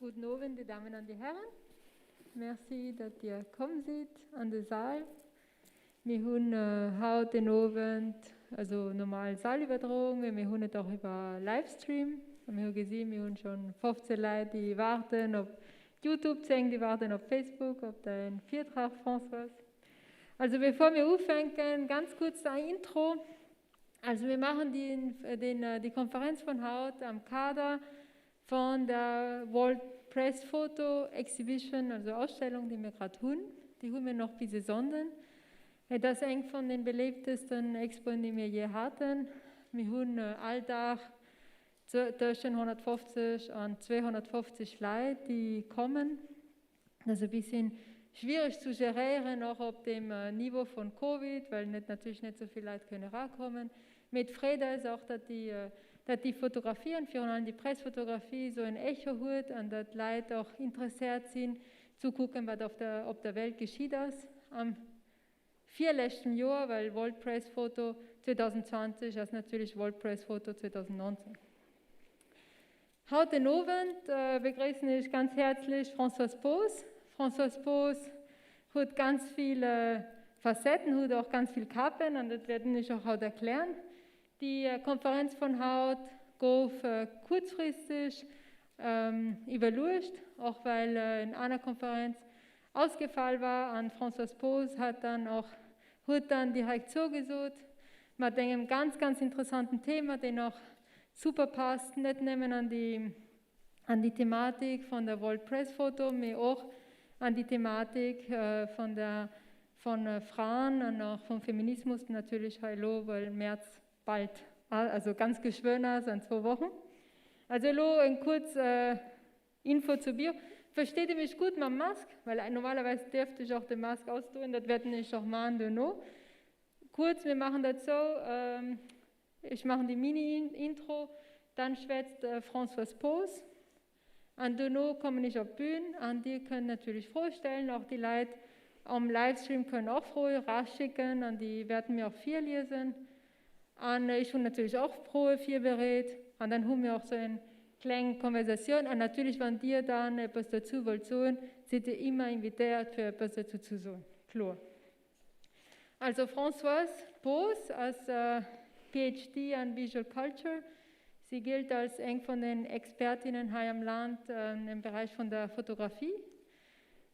Guten Abend, die Damen und die Herren. Merci, datt Dir komm sidd an de Saal. Mir hunn haut den Owend also normal Saalüwwerdroung, mee mir hunn et och iwwer Livestream. A mir hu gesinn, mir hunn schonn 15 Leit, déi waarden op Youtube, 10, déi waarden op Facebook op däin Virtrag, Françoise. Also bevor mir ufänken, ganz kuerz ein Intro. Also mir maachen déi Konferenz vun haut am Kader vun der World Press Photo Exhibition, also Ausstellung, déi mir grad hunn. Déi hu mir nach bis e Sonnden. Et ass eng vun den beléiftesten Expoen, déi mir je haten. Mir hunn all Dag tëschent 150 an 250 Leit, déi kommen. Dat ass e bisschen schwierig zu geréieren, och op dem Niveau von Covid, well net natierlech net esou vill Leit kënne erakommen. Mee et freet eis och, datt déi, datt déi Fotografien, virun allem déi Pressfotografie, esou en Echo huet an datt d'Leit och interesséiert sinn zu kucken, wat op der, op der Welt geschitt ass am virleschten Joer, well World Press Photo 2020 ass natierlech World Press Photo 2019. Haut den Owend begréissen ech ganz häerzlech Françoise Poos. Françoise Poos huet ganz vill Facetten, huet och ganz vill Kapen an dat wäerten ech och haut erklären. Déi Konferenz vun haut gouf kuerzfristeg iwwerluecht, och well en aner Konferenz ausgefall war an d'Françoise Poos hat dann och huet dann direkt zougesot mat engem ganz ganz interessanten Thema, deen och super passt, net nëmmen an déi an déi Thematik vun der World Press Photo, mee och an déi Thematik vun der von Fraen an och vum Feminismus natierlech hei elo, well Mäerz bald, also ganz geschwënn ass, an zwou Wochen. Also elo eng kuerz Info zu Bio, Versteet dir mech gutt mam Mask? Well normalerweis dierft ech och de Mask ausdoen, dat wäerten ech och maachen duerno. Kuerz, mir maachen dat sou, ech maachen déi Mini-Intro, dann schwätzt d'Françoise Poos. An dono kommen ech op d'Bün an Dir kënnt natierlech Froe stellen. Och déi Leit am Livestream kënnen och Froe raschicken an déi wäerte mir och virliesen. An ech hunn natierlech och Froe virbereet an dann hu mir och sou eng kleng Konversatioun. An natierlech, wann Dir dann eppes dozou wëllt soen, sidd Dir ëmmer invitéiert fir eppes dozou ze soen, kloer. Also Françoise Poos ass PhD an Visual Culture. Si gillt als eng vun den Expertinnen hei am Land am Beräich vun der Fotografie.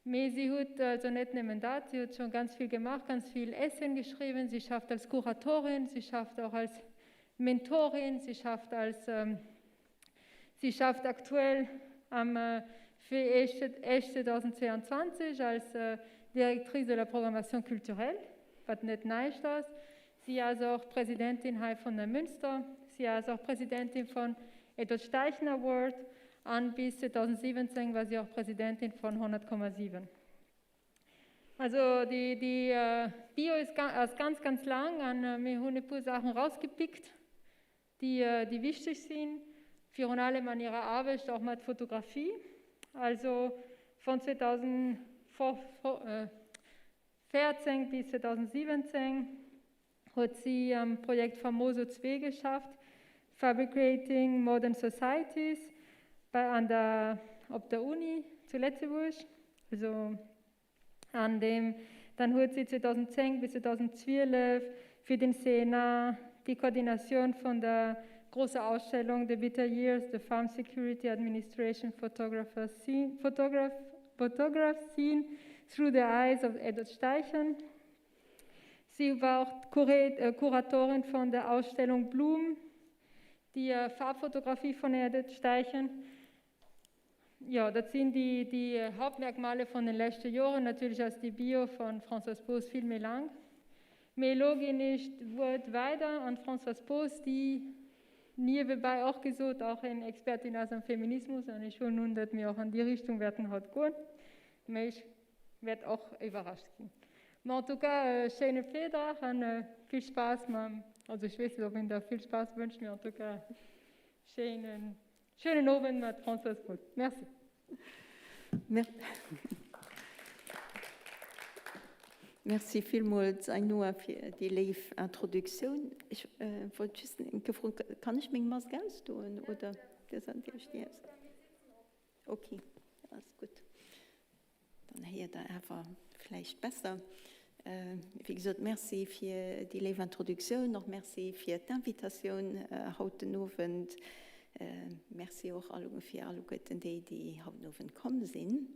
Mee si huet also net nëmmen dat, si huet scho ganz vill gemaach, ganz vill Essayen geschriwwen, si schafft als Kuratorin, si schafft och als Mentorin, si schafft als, si schafft aktuell am fir Esch 2022 als Directrice de la programmation culturelle, wat net näischt ass. Si ass och Presidentin hei vun Neumünster. Si ass och Presidentin vun Edward Steichen Award an bis 2017 war si och Presidentin vun 100,7. Also déi déi Bio ass ganz ganz laang an mir hunn e puer Saachen rausgepickt, déi déi wichteg sinn, virun allem an hirer Aarbecht och mat Fotografie. Also vun 2014 bis 2017 huet si am Projekt Famoso 2 geschafft, Fabricating Modern Societies, bei an der op der Uni zu Lëtzebuerg. Also an deem dann huet si 2010 bis 2012 fir den CNA déi Koordinatioun vun der grousser Ausstellung The Bitter Years, The Farm Security Administration Photographer Scene, Photograph, Photograph Seen Through the Eyes of Edward Steichen. Si war och d'Kuratorin vun der Ausstellung Bloom, déi Farbfotografie vun Edith Steichen. Jo, dat sinn déi, déi Hauptmerkmale vun den leschte Joren. Natierlech ass déi Bio von Françoise Poos vill méi laang. Mee elo ginn ech d'Wuert weider an d'Françoise Poos, déi niewebäi och gesot och eng Expertin ass am Feminismus. An ech huelen un, datt mir och an déi Richtung wäerten haut goen. Mee ech wäert och iwwerrascht ginn. Mä en tout cas, schéine Virdrag an vill Spaass mam, also ech weess net, ob een der vill Spaass wënscht, mee en tout cas schéinen Schönen Owend mat Françoise Poos. Merci. Merci villmools Ainhoa fir déi léif Introduktioun. Ech wollt just eng Kéier froen, kann ech meng Mask ausdoen oder dierf ech déi aus? Ok, ass gutt. Dann héiert der awer vläicht besser. Wéi gesot, Merci fir déi léif Introduktioun, och Merci fir d'Invitatioun haut den Owend. Merci och fir alleguerten déi, déi haut den Owend komm sinn.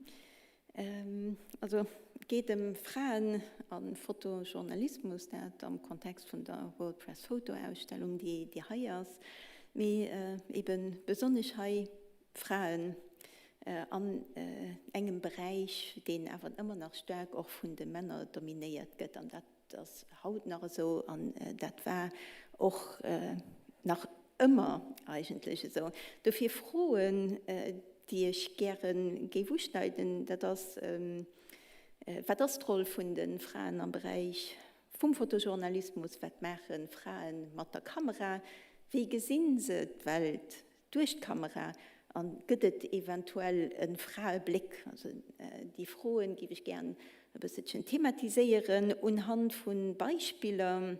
Also et geet ëm Fraen a Fotojournalismus, dat am Kontext vun der World Press Photo Ausstellung, déi hei ass, mee ebe besonnesch hei Fraen an engem Beräich, deen awer ëmmer nach staark och vun de Männer dominéiert gëtt. An dat ass haut nach esou an dat war och nach ëmmer eigentlech esou. Dofir Froen, déi ech gäre géif uschneiden, dat ass, Wat ass d'Roll vun de Fraen am Beräich vum Fotojournalismus? Wat maache Frae mat der Kamera? Wéi gesi se d'Welt Duerch d'Kamera? An gëtt et eventuell e Fraebléck? Also déi Froen géif ech gären e bësselchen thematiséieren unhand vu Beispiller,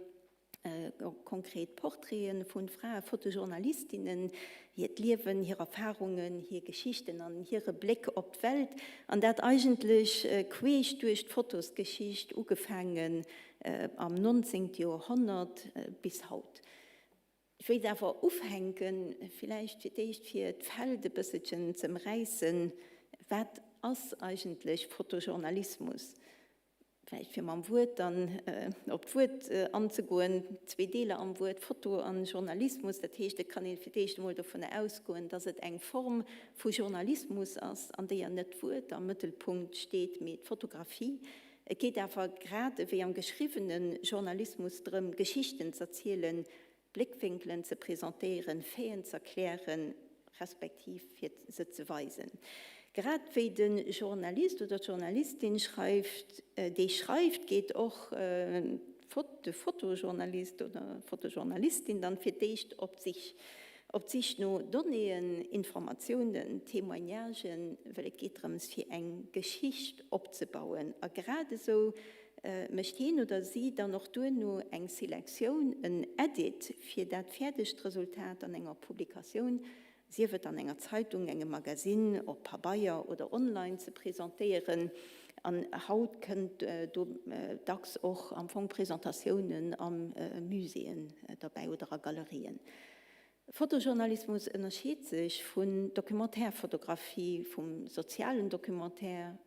konkret Portraite vu Frae, Fotojournalistinnen, hiert Liewen, hir Erfarungen, hir Geschichten an hire Bléck op d'Welt. An dat eigentlech queesch duerch d'Fotosgeschicht, ugefaangen am 19. Joerhonnert bis haut. Ech wéilt awer ufänken, villäicht fir d'éischt fir d'Feld e bësselchen ze ëmräissen, Wat ass eigentlech Fotojournalismus? Vläicht fir mam Wuert dann op d'Wuert anzegoen, zwee Deeler am Wuert, Foto an Journalismus. Dat heescht, et kann ee fir d'éischt emol dovunner ausgoen, dass et eng Form vu Journalismus ass, an déier net d'Wuert am Mëttelpunkt steet, mee d'Fotografie. Et geet awer grad ewéi am geschriwwene Journalismus drëm, Geschichten z'erzielen, Bléckwénkelen ze presentéieren, Faiten z'erklären, respektiv fir se ze weisen. Grad wéi de Journalist oder d'Journalistin schreift, dee schreift, geet och de Fotojournalist oder d'Fotojournalistin dann fir d'éischt op d'Sich. Op d'Sich no Donnéeën, Informatiounen, Témoignagen, well et geet drëms fir eng Geschicht opzebauen. A grad esou mécht hien oder si dann och duerno eng Selektioun, en Edit, fir dat fäerdegt Resultat an enger Publikatioun, sief et an enger Zeitung, engem Magasinn, op Pabeier oder online, ze presentéieren. An haut kënnt do dacks och am Fong Presentatiounen a Muséeën derbäi oder a Galerien. Fotojournalismus ënnerscheet sech vun Documentaire-Fotografie, vum sozialen Documentaire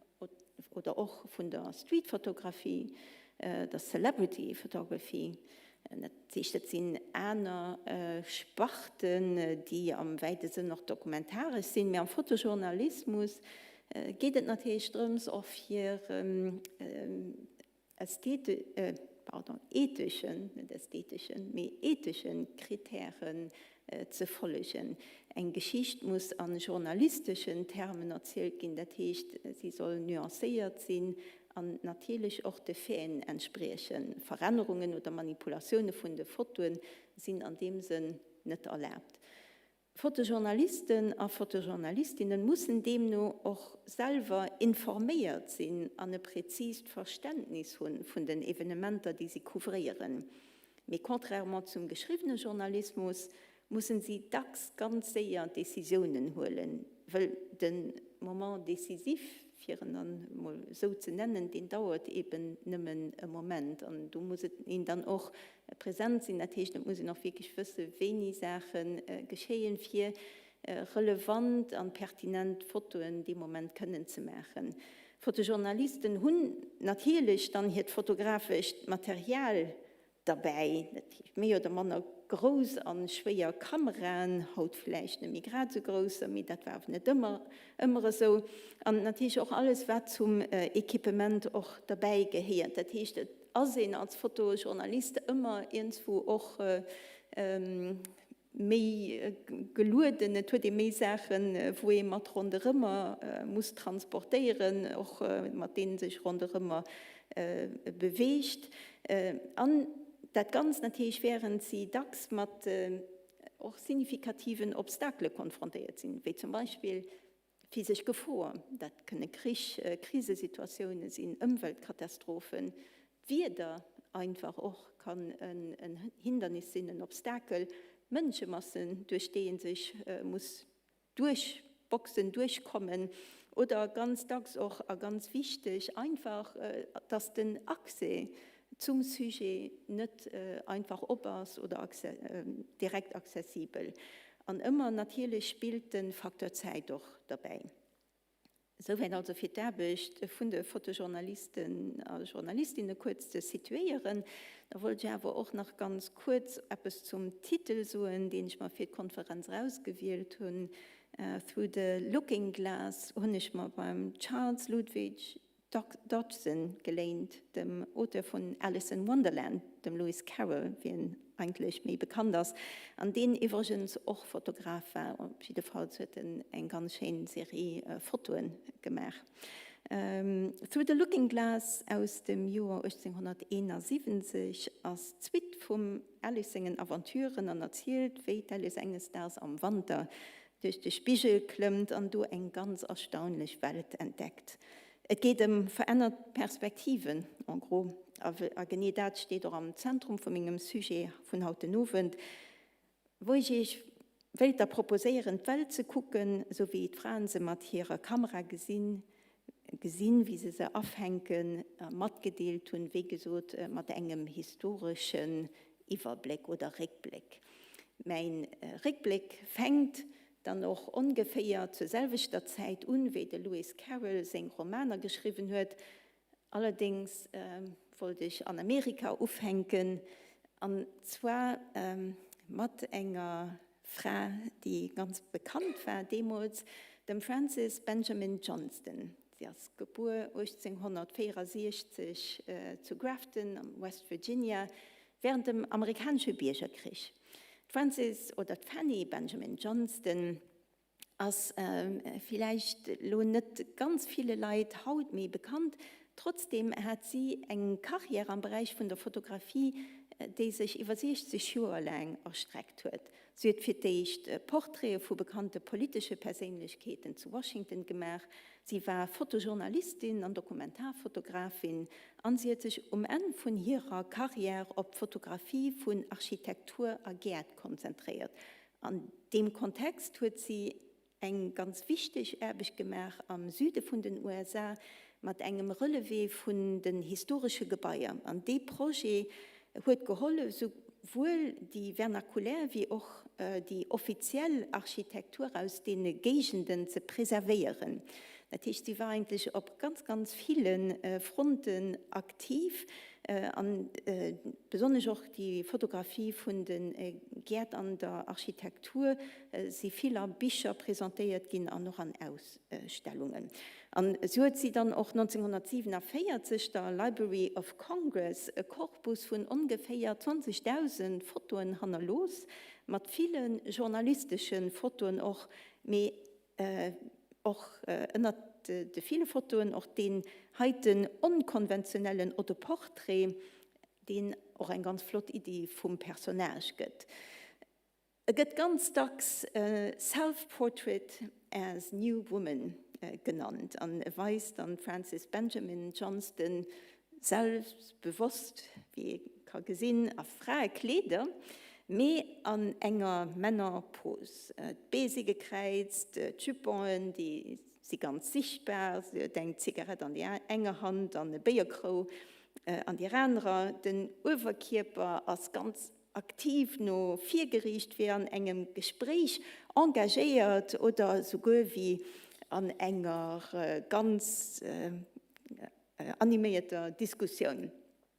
oder och vun der Street-Fotografie, der Celebrity Photography. Dat heescht, dat sinn aner Sparten, déi am wäite Sënn och dokumentaresch sinn. Mee am Fotojournalismus geet et natierlech drëms, och fir ästhete, pardon, etheschen, net ästheteschen, mee etheschen Kritären ze follegen. Eng Geschicht muss a journalisteschen Termen erzielt ginn, dat heescht, si soll nuancéiert sinn an natierlech och de Faiten entspriechen. Verännerungen oder Manipulatioune vun de Fotoe sinn an deem Sënn net erlaabt. Fotojournalisten a Fotojournalistinnen mussen deemno och selwer informéiert sinn an e präzist Verständnis hu vun den Evenementer, déi si couvréieren. Mee contrairement zum geschriwwene Journalismus mussen si dacks ganz séier Decisiounen huelen, wëll de Moment décisif, fir en dann emol esou ze nennen, deen dauert eeben nëmmen e Moment an do muss et een dann och Present sinn, dat heescht, et muss een och wierklech wësse wéini Saache geschéien, fir relevant an pertinent Fotoen dee Moment kënnen ze maachen. Fotojournalisten hunn natierlech dann hiert fotografescht Material derbäi, dat heescht méi oder manner grouss a schwéier Kameraen, haut vläicht net méi grad esou grousser, mee dat war awer net ëmmer ëmmer esou, an natierlech och alles wat zum Equipement och derbäi gehéiert. Dat heescht, et Ass een als Fotojournalist ëmmer iergendswou och méi gelueden? Et huet ee méi Saachen, wou ee mat ronderëmmer muss transportéieren, och mat deenen sech ronderëmmer beweegt. An dat Ganzt natierlech wärend si dacks mat och signifikativen Obstakele konfrontéiert sinn, wéi zum Beispill Physesch Gefor, dat kënne Krich, Krisesituatioune sinn, Ëmweltkatastrophen, d'Wieder einfach och kann en Hindernis sinn, en Obstakel, Mënschemassen, duerch déi ee sech muss duerchboxen, duerchkommen, oder ganz dacks och, a ganz wichteg, einfach, dass den Accès zum Sujet net einfach op ass oder direkt accessibel. An ëmmer natierlech spillt de Facteur Zäit och derbäi. Souwäit also fir d'Aarbecht vun de Fotojournalisten a Journalistinne kuerz ze situéieren. Da wollt ech awer och nach ganz kuerz eppes zum Titel soen, deen ech mer fir d'Konferenz erausgewielt hunn. Through the Looking Glass hunn ech mer beim Charles Ludwig Dodgson geléint, dem Auteur vun Alice in Wonderland, dem Lewis Carroll, wéi en eigentlech méi bekannt ass, an deen iwwregens och Fotograf war, op jiddefalls huet en eng ganz schéin Serie Fotoe gemaach. Through the Looking Glass aus dem Joer 1871 ass d'Suite vum Alice sengen Aventuren an erzielt, wéi d'Alice enges Daags am Wanter duerch de Spigel klëmmt an do eng ganz erstaunlech Welt entdeckt. Et geet ëm verännert Perspektiven, en gros, a genee dat steet och am Zentrum vu mengem Sujet vun haut den Owend, wou ech Iech wéilt da proposéieren, d'Welt ze kucken, esou wéi d'Fraen se mat hirer Kamera gesinn, gesinn, wéi se se afänken a matgedeelt hunn, wéi gesot, mat engem historeschen Iwwerbléck oder Réckbléck. Mäin Réckbléck fänkt dann och ongeféier zur selwechter Zäit un, wéi de Lewis Carroll seng Romaner geschriwwen huet. Allerdéngs wollt ech an Amerika ufänken, an zwar mat enger Fra, déi ganz bekannt war deemools, dem Frances Benjamin Johnston. Si ass gebuer 1864 zu Grafton am West Virginia wärend dem amerikanesche Biergerkrich. D'Frances oder d'Fanny Benjamin Johnston ass villäicht elo net ganz ville Leit haut méi bekannt. Trotzdeem hat si eng Karriär am Beräich vun der Fotografie. déi sech iwwer 60 Joer laang erstreckt huet. Si huet fir d'éischt Portraite vu bekannte politesche Perséinlechkeeten zu Washington gemaach, si war Fotojournalistin an Dokumentarfotografin an si huet sech um Enn vun hirer Karriär op d'Fotografie vun Architektur a Gäert konzentréiert. An deem Kontext huet si eng ganz wichteg Aarbecht gemaach am Süde vun den USA mat engem Relevé vun den historesche Gebaier. An dee Projet huet gehollef, souwuel déi vernakulär wéi och déi offiziell Architektur aus deene Géigenden ze preservéieren. Dat heescht, si war eigentlech op ganz, ganz ville Fronten aktiv an besonnesch och déi Fotografie vun de Gäert an der Architektur si vill a Bicher presentéiert ginn an och an Ausstellungen. An esou huet si dann och 1947 der Library of Congress e Korpus vun ongeféier 20.000 Fotoen hannerlooss, mat ville journalistesche Fotoen och, mee och ënnert de ville Fotoen och deen heiten onkonventionellen Autoportrait, deen och eng ganz flott Iddi vum Personnage gëtt. E gëtt ganz dacks Self-Portrait as New Woman genannt an e weist dann d'Frances Benjamin Johnston selbstbewosst, wéi ee ka gesinn, a Fraekleeder, mee an enger Männerpose. D'Bee si gekräizt, d'Juponen, déi si ganz sichtbar, si huet eng Zigarett an der enger Hand an e Béierkrou an der anerer. Den Uewerkierper ass ganz aktiv no vir geriicht, wéi an engem Gespréich engagéiert oder souguer wéi an enger ganz animéierter Diskussioun.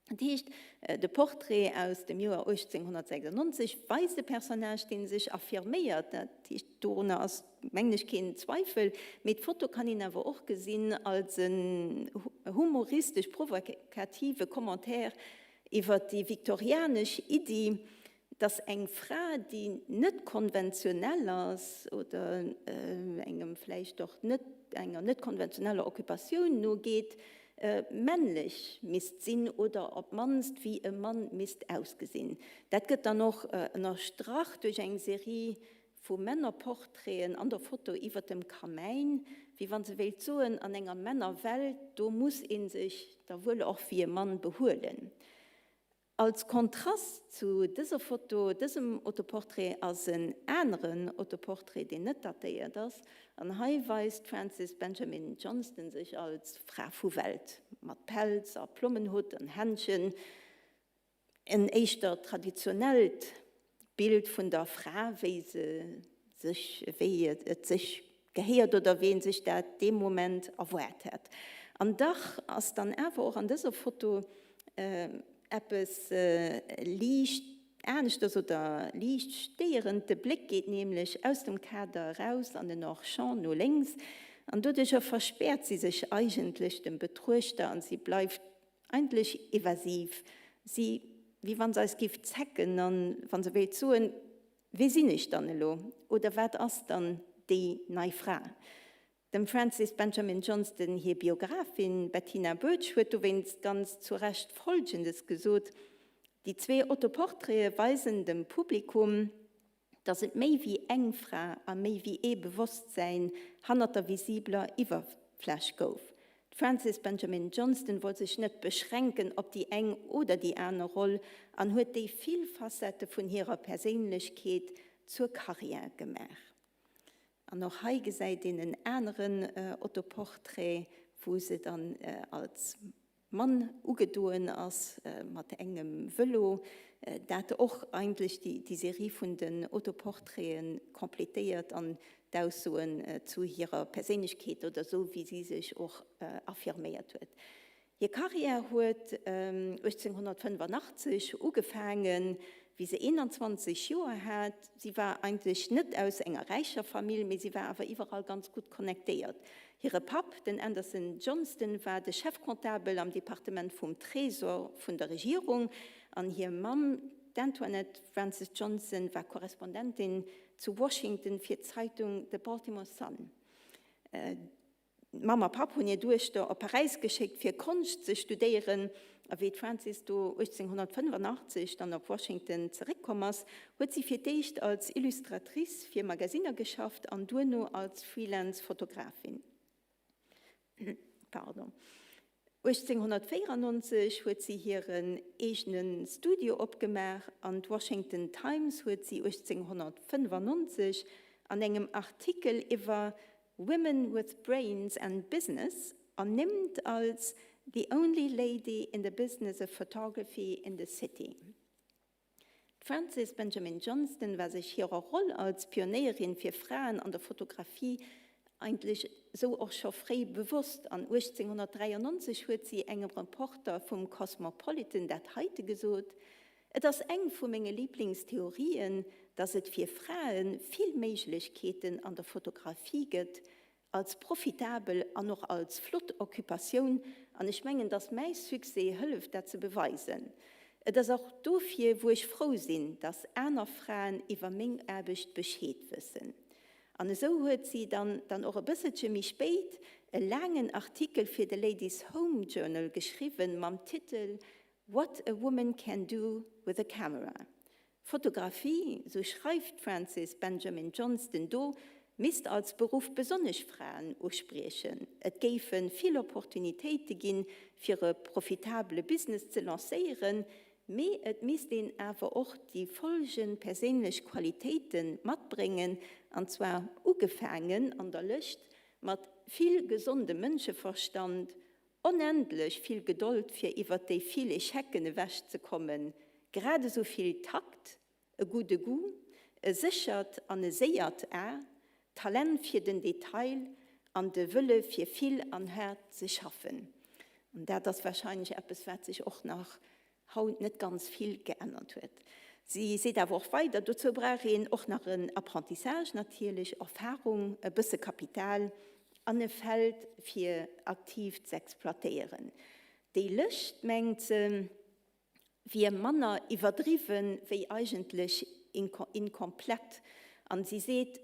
Dat heescht, de Portrait aus dem Joer 1896 weist e Personnage, dee sech affirméiert, dat heescht, dorunner ass, mengen ech, keen Zweifel, mee d'Foto kann een awer och gesinn als en humoristesch-provokative Commentaire Iwwer déi viktorianesch Iddi, dass eng Fra, déi net konventionell ass oder engem vläicht och net, enger net konventioneller Occupatioun nogeet, männlech misst sinn oder op d'mannst wéi e Mann misst ausgesinn. Dat gëtt dann och ënnerstrach duerch eng Serie vu Männerportraiten an der Foto iwwer dem Kamäin, wéi wann se wéilt soen, an enger Männerwelt, do muss ee sech da wuel och wéi e Mann behuelen. Als Kontrast zu dëser Foto, dësem Autoportrait, ass en aneren Autoportrait, deen net datéiert ass, an hei weist d'Frances Benjamin Johnston sech als Fra vu Welt, mat Pelz a Plommenhutt an Händchen. En éischter traditionellt Bild vun der Fra, wéi se sech, wéi et sech gehéiert oder wéi een sech dat dee Moment erwaart hätt. An dach ass dann awer och an dëser Foto eppes liicht aneschters oder liicht stéierend, de Bléck geet nämlech aus dem Kader eraus an den Hors-champ no lénks an doduercher verspäert si sech eigentlech dem Betruechter an si bleift Eigentlech evasiv, si wéi wann se eis géif zecken an wann se wéilt soen, Wie sinn ech dann elo? Oder wat ass dann déi nei Fra? Dem Frances Benjamin Johnston hir Biographin Bettina Birch huet dowéinst ganz zu Recht Folgendes gesot, Déi zwee Autoportraite weisen dem Publikum, dass et méi wéi eng Fra a méi wéi ee Bewosstsäin hannert der visibler Iwwerfläch gouf. D'Frances Benjamin Johnston wollt sech net beschränken op déi eng oder déi aner Roll an huet déi vill Facettë vun hirer Perséinlechkeet zur Karriär gemaach. An och hei gesäit een en aneren Autoportrait, wou se dann als Mann ugedoen ass mat engem Vëlo, dat och eigentlech déi Serie vun den Autoportraiten completéiert an d'Aussoen zu hirer Perséinlechkeet oder esou wéi si sech och affirméiert huet. Hir Karriär huet 1885 ugefaangen, wéi se 21 Joer hat. Si war eigentlech net aus enger räicher Famill, mee si war awer iwwerall ganz gutt connectéiert. Hire Papp, den Anderson Johnston, war de Chefcomptabel am Departement vum Trésor vun der Regierung an hir Mamm, d'Antoinette Frances Johnson, war Korrespondentin zu Washington fir d'Zeitung The Baltimore Sun. Mamm a Papp hunn hir Duechter op Paräis geschéckt fir Konscht ze studéieren. A wéi d'Frances do 1885 dann op Washington zeréckkomm ass, huet si fir d'éischt als Illustratrice fir Magasinner geschafft an duerno als Freelance-Fotografin. Pardon. 1894 huet si hiren eegene Studio opgemaach an d'Washington Times huet si 1895 an engem Artikel iwwer Women with Brains and Business ernimmt als the only lady in the business of photography in the city. D'Frances Benjamin Johnston war sech hirer Roll als Pionéierin fir Fraen an der Fotografie eigentlech esou och scho fréi bewosst an 1893 huet si engem Reporter vum Cosmopolitan dat heite gesot, Et ass eng vu menge Liblingstheorien, datt et fir Frae vill Méiglechkeeten an der Fotografie gëtt, als profitabel an och als flott Occupatioun, an ech mengen, dass mäi Succès hëlleft dat ze beweisen. Et ass och dofir, wou ech frou sinn, dass aner Fraen iwwer meng Aarbecht Bescheed wëssen. An esou huet si dann dann och e bësselche méi spéit e laangen Artikel fir de Ladies Home Journal geschriwwen mam Titel What a woman can do with a camera. Fotografie, sou schreift d'Frances Benjamin Johnston do, misst als Beruff besonnesch Fraen uspriechen. Et géife vill Opportunitéite ginn, fir e profitabele Business ze lancéieren, mee et misst een awer och déi folgend perséinlech Qualitéite matbréngen, an zwar ugefaangen an der Lëscht mat vill gesondem Mënscheverstand, Onendlech vill Gedold fir iwwert déi vill Echecken ewech ze kommen, grad esou vill Takt, e gudde Goût, e séchert an e séiert A, Talent fir den Detail an de Wëlle fir vill an haart ze schaffen. An dat ass wahrscheinlech eppes wat sech och nach haut net ganz vill geännert huet. Si seet awer och weider, dozou brauch een och nach en Apprentissage natierlech, Erfarung, e bësse Kapital an e Feld fir aktiv z'exploitéieren. Déi Lëscht, mengt se, wier manner iwwerdriwwen wéi eigentlech inkomplett. An si seet,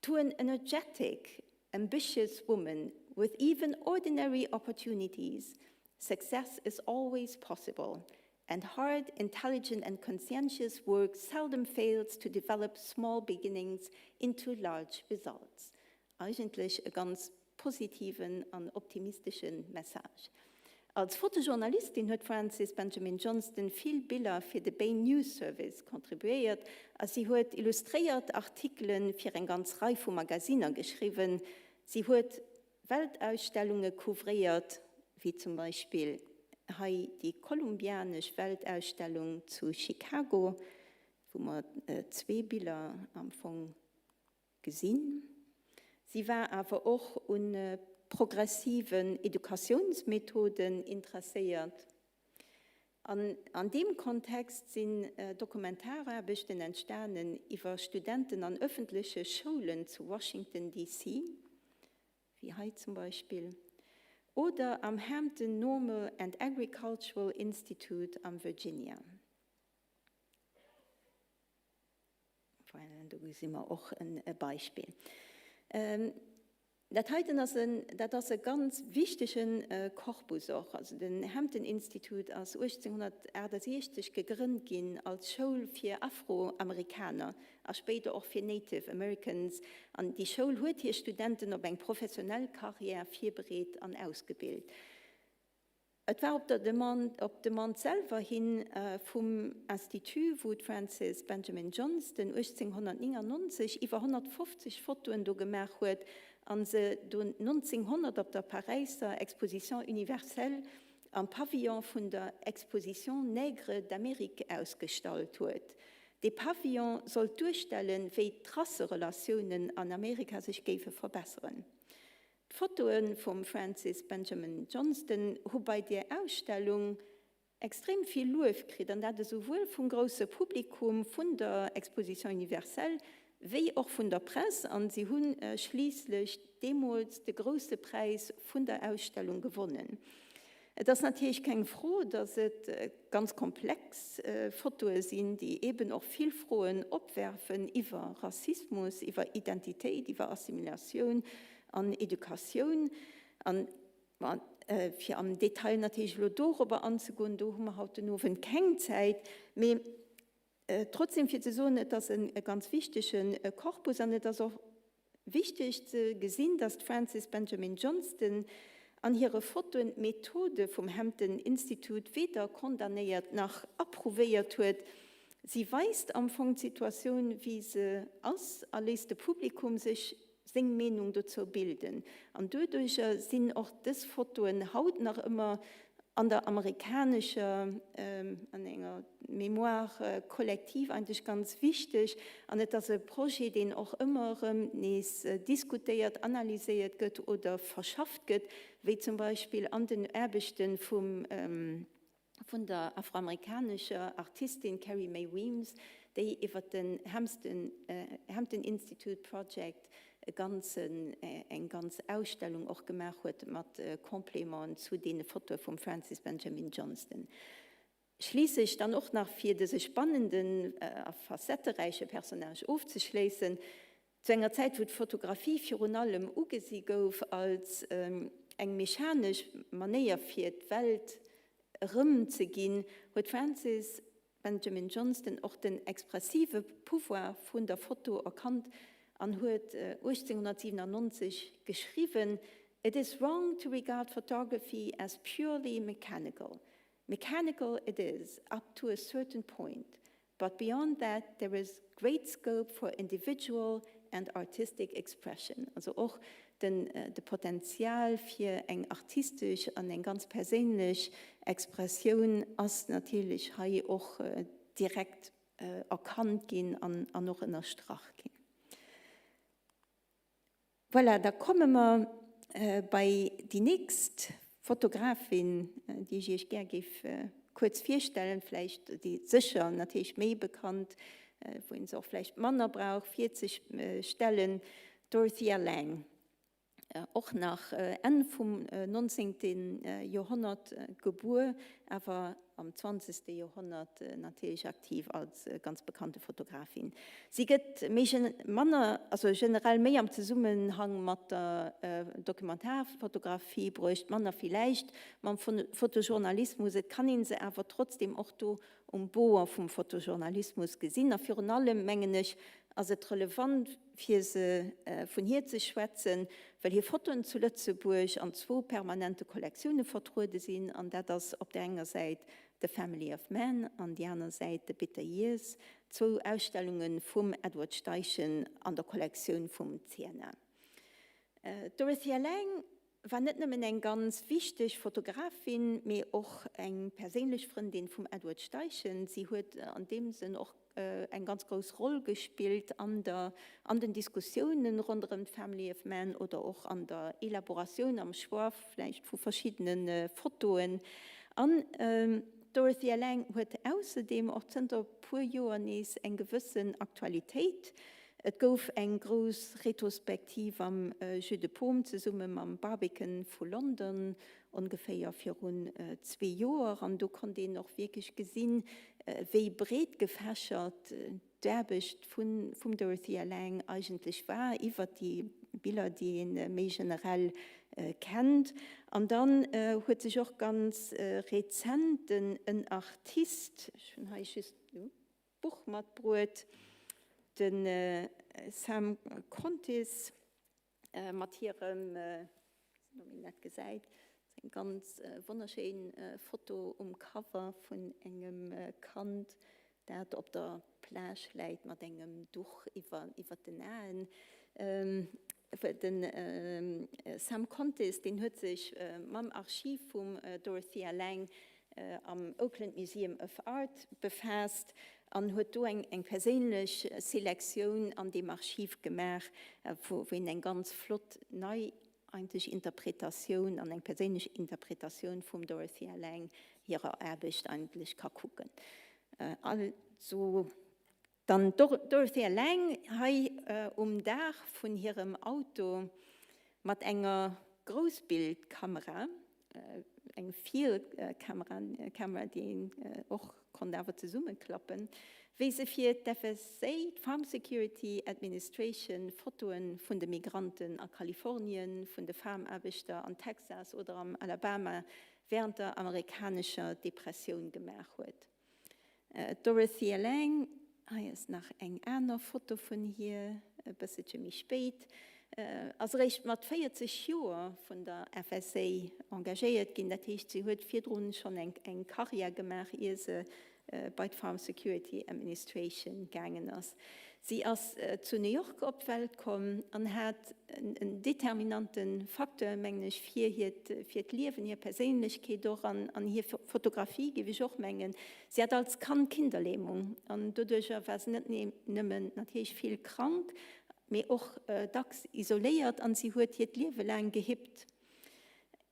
To an energetic, ambitious woman with even ordinary opportunities, success is always possible, and hard, intelligent and conscientious work seldom fails to develop small beginnings into large results. Eigentlech e ganz positiven an optimistesche Message. Als Fotojournalistin huet d'Frances Benjamin Johnston vill Biller fir de Bay News Service contribuéiert a si huet illustréiert Artikele fir eng ganz Rei vu Magasinner geschriwwen. Si huet Weltausstellunge couvréiert, wéi zum Beispill hei déi kolumbianesch Weltausstellung zu Chicago, wou mer zwee Biller am Fong Gesinn. Si war awer och un progressiven Educatiounsmethoden interesséiert. An an deem Kontext sinn Dokumentaraarbechten entstanen iwwer Studenten an ëffentleche Schoulen zu Washington DC. wéi hei zum Beispill, oder am Hampton Normal and Agricultural Institute am Virginia. Voilà, do gesi mer och e Beispill. Dat heiten ass en, dat ass e ganz wichtege Korpus och. Also den Hampton Institute ass 1868 gegrënnt ginn als Schoul fir Afroamerikaner a spéider och fir Native Americans. An déi Schoul huet hir Studenten op eng professionell Karriär virbereet an ausgebilt. Et war op der Demande, op Demande selwer hin vum Institut, wou d'Frances Benjamin Johnston 1899 iwwer 150 Fotoen do gemaach huet a se do 1900 op der Paräisser Exposition universelle am Pavillon vun der Exposition Nègres d'Amérique ausgestallt huet. Dee Pavillon sollt duerstellen, wéi d'Rasserelatiounen an Amerika sech géife verbesseren. D'Fotoe vum Francis Benjamin Johnston hu bei där Ausstellung extrem vill Luef kritt, an dat esouwuel vum grousse Publikum vun der Exposition universelle wéi och vun der Press, an si hu schliisslech deemools de grousse Präis vun der Ausstellung gewonnen. Et ass natierlech keng Fro, datt et ganz komplex Fotoe sinn, déi eeben och vill Froen opwerfen iwwer Rassismus, iwwer Identitéit, iwwer Assimilatioun an Educatioun. An. Ma fir am Detail natierlech elo dorobber anzegoen, do hu mer haut den Owend keng Zäit. Mee trotzdem fir ze soen, et ass e ganz wichtege Korpus an et ass och wichteg ze gesinn, dass d'Frances Benjamin Johnston an hire Fotoen d'Methode vum Hampton Institute weder condamnéiert nach approuvéiert huet. Si weist am Fong d'Situatioun wéi se ass a léisst de Publikum sech seng Meenung dozou bilden. An doduercher sinn och dës Fotoen haut nach ëmmer an der amerikanescher, an enger Mémoire collective eigentlech ganz wichteg. An et ass e Projet, deen och ëmmer erëm nees diskutéiert, analyséiert gëtt oder verschafft gëtt, wéi zum Beispill an den Aarbechte vum, vun der afroamerikanescher Artistin Carrie Mae Weems, déi iwwer den Hampton Institute Project e ganzen, eng ganz Ausstellung och gemaach huet mat Complémenten zu deene Fotoe vum Francis Benjamin Johnston. Schliisslech dann och nach, fir dëse spannenden a facetteräiche Personnage ofzeschléissen, Zu enger Zäit, wou d'Fotografie virun allem ugesi gouf als eng mechanesch Manéier fir d'Welt erëmzeginn, huet d'Frances Benjamin Johnston och den expressive Pouvoir vun der Foto erkannt an huet 1897 geschriwwen, It is wrong to regard photography as purely mechanical. Mechanical it is up to a certain point, But beyond that there is great scope for individual and artistic expression. Also och den de Potenzial fir eng artistesch an eng ganz perséinlech Expressioun ass natierlech hei och direkt erkannt ginn an och ënnerstrach ginn. Voilà, da komme mer bei déi nächst Fotografin, déi ech Iech gär géif kuerz virstellen, vläicht déi sécher natierlech méi bekannt, wou een se och vläicht manner brauch virzestellen, d'Dorothea Lange, och nach Enn vum 19. Joerhonnert gebuer, awer am zwanzegste Joerhonnert natierlech aktiv als ganz bekannte Fotografin. Si gëtt méi manner, also generell méi am Zesummenhang mat der Dokumentarfotografie bruecht, manner villäicht mam Fotojournalismus. Et kann ee se awer trotzdeem och do um Bord vum Fotojournalismus gesinn. A virun allem, mengen ech, ass et relevant, fir se vun hir ze schwätzen, well hir Fotoen zu Lëtzebuerg an zwou permanente Kollektioune vertruede sinn, an dat ass op där enger Säit The Family of Man an déi aner Säit The Bitter Years, zwou Ausstellunge vum Edward Steichen an der Kollektioun vum CNA. D'Dorothea Lange war net nëmmen eng ganz wichteg Fotografin, mee och eng perséinlech Frëndin vum Edward Steichen. Si huet an deem Sënn och eng ganz grouss Roll gespillt an der, an den Diskussiounen ronderëm d'Family of Man oder och an der Elaboratioun, am Choix vläicht vu verschiddene Fotoen. An d'Dorothea Lange huet ausserdeem och zënter e puer Joer nees eng gewëssen Aktualitéit. Et gouf eng grouss Retrospektiv am Jeu de Paume zesumme mam Barbican vu London, ongeféier virun zwee Joer, an do konnt een och wierklech gesinn, wéi breet gefächert d'Aarbecht vum Dorothea Lange eigentlech war, iwwert déi Biller, déi ee méi generell kennt. An dann huet sech och ganz rezent en Artist, ech hunn hei just, Buch matbruet, de Sam Contis mat hirem, ob een dat gesäit, eng ganz wonnerschéin Foto um Cover vun engem Kand, dat op der Plage läit mat engem Duch iwwer den Aen. De Sam Contis, deen huet sech mam Archiv vum Dorothea Lange am Oakland Museum of Art befaasst an huet do eng perséinlech Selektioun an deem Archiv gemaach, wou een eng ganz flott nei eigentlech Interpretatioun an eng perséinlech Interpretatioun vum Dorothea Lange hirer Aarbecht eigentlech ka kucken. Also dann d'Dorothea Lange hei um Daach vun hirem Auto mat enger Groussbildkamera, eng Field Camera, déi een och. konnt awer zesummeklappen, wéi se fir d'FSA, d'Farm Security Administration, Fotoe vun de Migranten a Kalifornien, vun de Farmaarbechter an Texas oder am Alabama wärend der amerikanescher Depressioun gemaach huet. D'Dorothea Lange, hei ass nach eng aner Foto vun hir, e bësselche méi spéit, ass eréischt mat 40 Joer vun der FSA engagéiert ginn. Dat heescht, si huet virdrun schonn eng Karriär gemaach, ier se bei d'Farm Security Administration gaangen ass. Si ass zu New York op d'Welt komm an hat en determinante Facteur, mengen ech, fir hiert, fir d'Liewen, hir Perséinlechkeet och an, an hir Fotografie, géif ech och mengen. Si hat als Kand Kinderlähmung an doduercher war se net nëmmen natierlech vill krank, mee och dacks isoléiert an si huet hiert Liewe laang gehippt.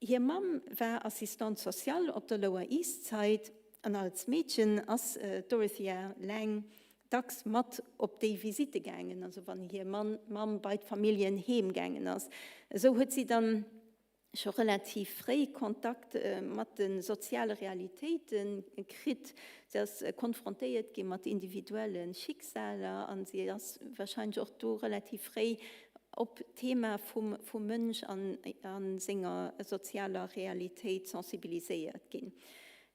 Hir Mamm war Assistante sociale op der Lower East Side an als Meedchen ass d'Dorothea Lange dacks mat op déi Visitte gaangen, also wann hir Mamm bei d'Familljen heem gaangen ass. Esou huet si dann scho relativ fréi Kontakt mat de soziale Realitéite kritt. Si ass konfrontéiert gi mat individuelle Schicksaler an si ass warscheinlech och do relativ fréi op d'Thema vum Mënsch a senger sozialer Realitéit sensibiliséiert ginn.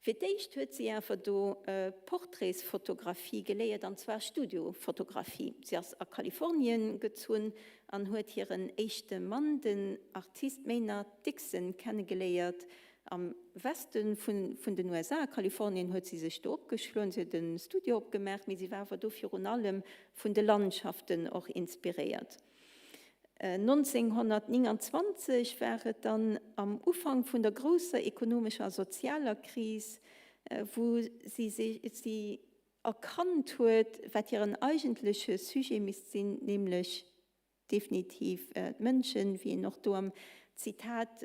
Fir d'éischt huet si awer do Portraitsfotografie geléiert, an zwar Studiofotografie. Si ass a Kalifornien gezunn an huet hiren éischte Mann, den Artist Maynard Dixon, kennegeléiert. Am Weste vun den USA, a Kalifornien, huet si sech do opgeschloen. Si huet e Studio opgemaach, mee si war awer do virun allem vun de Landschaften och inspiréiert. 1929 war et dann am Ufank vun der grousser ekonomescher a sozialer Kris, wou si si erkannt huet, wat hiren eigentleche Sujet misst sinn, nämlech definitiv d'Mënschen, wéi een och do am Zitat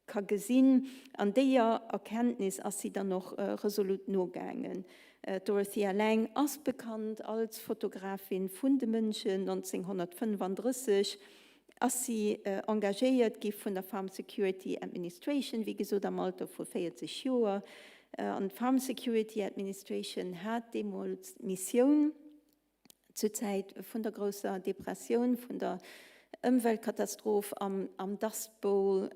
ka gesinn. An déier Erkenntnis ass si dann och resolut nogaangen. D'Dorothea Lange ass bekannt als Fotografin vun de Mënschen. 1935 ass si engagéiert gi vun der Farm Security Administration, wéi gesot am Alter vu 40 Joer. An d'Farm Security Administration hat deemools d'Missioun, zur Zäit vun der grousser Depressioun, vun der Ëmweltkatastroph am Dust Bowl,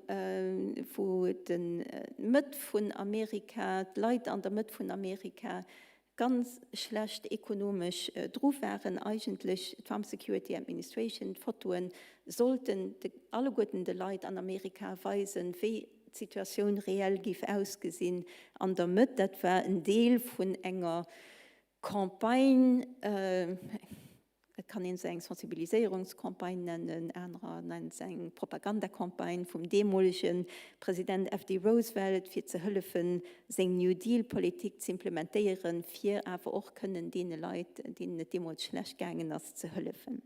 wou d'Mëtt vun Amerika, d'Leit an der Mëtt vun Amerika ganz schlecht ekonomesch dru waren, eigentlech d'Farm Security Administration, d'Fotoen sollten alleguerten de Leit an Amerika weisen, wéi d'Situatioun reell géif ausgesinn an der Mëtt. Dat war en Deel vun enger Campagne, et kann een se eng Sensibiliséierungscampagne nennen, anerer nennen se eng Propagandacampagne vum deemolege President FD. Roosevelt, fir ze hëllefen, seng New Deal-Politik z'implementéieren, fir awer och kënnen deene Leit, deenen et deemools schlecht gaangen ass, ze hëllefen.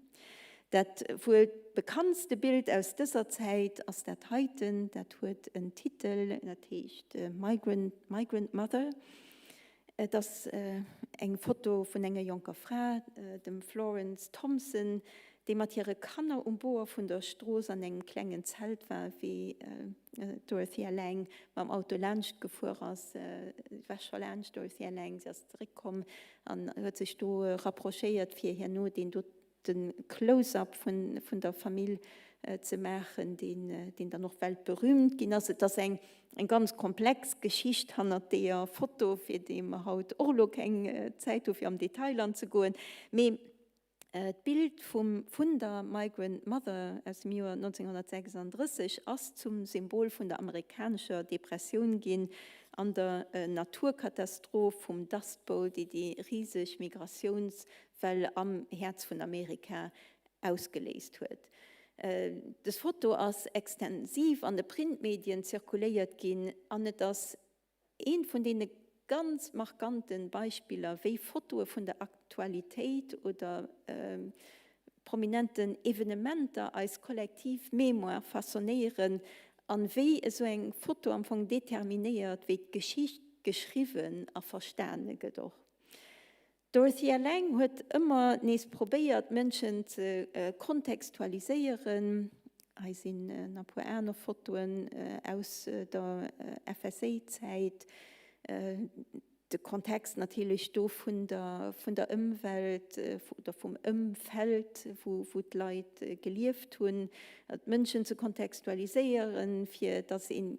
Dat wuel bekanntste Bild aus dëser Zäit ass dat heiten, dat huet en Titel, dat heescht Migrant, Migrant Mother. Et ass eng Foto vun enger jonker Fra, dem Florence Thompson, déi mat hire Kanner um Boer vun der Strooss an engem klengen Zelt war, wéi d'Dorothea Lange mam Auto laanscht gefuer ass. Si war scho laanscht d'Dorothea Lange, si ass zeréckkomm an huet sech do rapprochéiert, fir herno deen do de Close-up vun der Famill ze maachen, deen dann och weltberühmt ginn ass. Et ass eng ganz komplex Geschicht hannert deeër Foto, fir déi mer haut och elo keng Zäit hu fir am Detail anzegoen. Mee d'Bild vun der Migrant Mother aus dem Joer 1936 ass zum Symbol vun der amerikanescher Depressioun ginn an der Naturkatastroph vum Dust Bowl, déi déi riseg Migratiouns Well am Häerz vun Amerika ausgeléist huet. Des Foto ass extensiv an de Printmedien zirkuléiert ginn an et ass eent vun deene ganz markante Beispiller, wéi Fotoe vun der Aktualitéit oder prominenten Evenementer eis kollektiv Mémoire façonnéieren an wéi esou eng Foto am Fong determinéiert, wéi d'Geschicht geschriwwen a verstane gëtt och. D'Dorothea Lange huet ëmmer nees probéiert, d'Mënschen ze kontextualiséieren. Hei sinn nach e puer aner Fotoen aus der FSA-Zäit. De Kontext natierlech do vun der, vun der Ëmwelt oder vum Ëmfeld, wou, wou d'Leit gelieft hunn, d'Mënschen ze kontextualiséieren, fir datt ee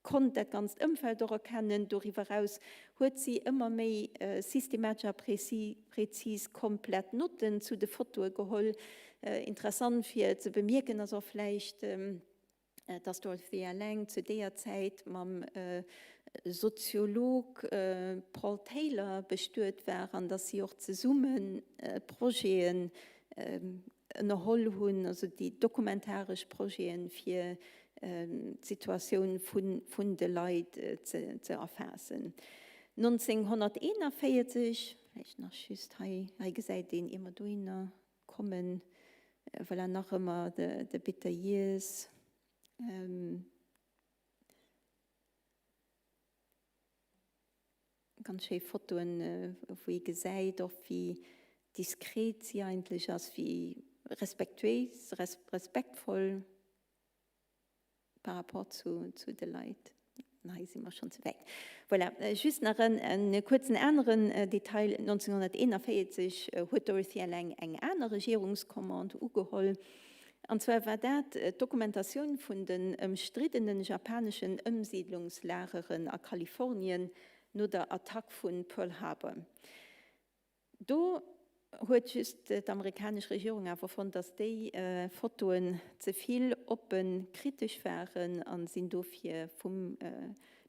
konnt dat ganzt Ëmfeld och erkennen. Doriwwer eraus huet si ëmmer méi systematesch a prezis komplett Notten zu de Fotoe geholl. Interessant fir ze bemierken ass och vläicht, dass Dorothea Lange zu deeër Zäit mam Soziolog Paul Taylor bestuet war an dass si och zesumme Projeten ënnerholl hunn, also déi dokumentaresch Projeten, fir d'Situatioun vun de Leit ze erfaassen. 1941, vläicht nach just hei, hei gesäit een, ier mer dohinner Kommen, voilà, nach ëmmer de Bitter Years. Ganz schéi Fotoen, wou ee gesäit och wéi diskret si eigentlech ass, wéi respektuéis, respektvoll. Par rapport zu, zu de Leit. Hei si mer schonn ze wäit. Voilà, just nach en, en kuerzen aneren Detail, 1941 huet d'Dorothea Lange eng aner Regierungscommande ugeholl. An zwar war dat d'Dokumentatioun vun den ëmstriddene japaneschen Ëmsiidlungslageren a Kalifornien no der Attack vu Pearl Harbor. Do huet just d'amerikanesch Regierung awer fonnt, datt déi Fotoen ze vill oppen kritesch waren a sinn dofir vum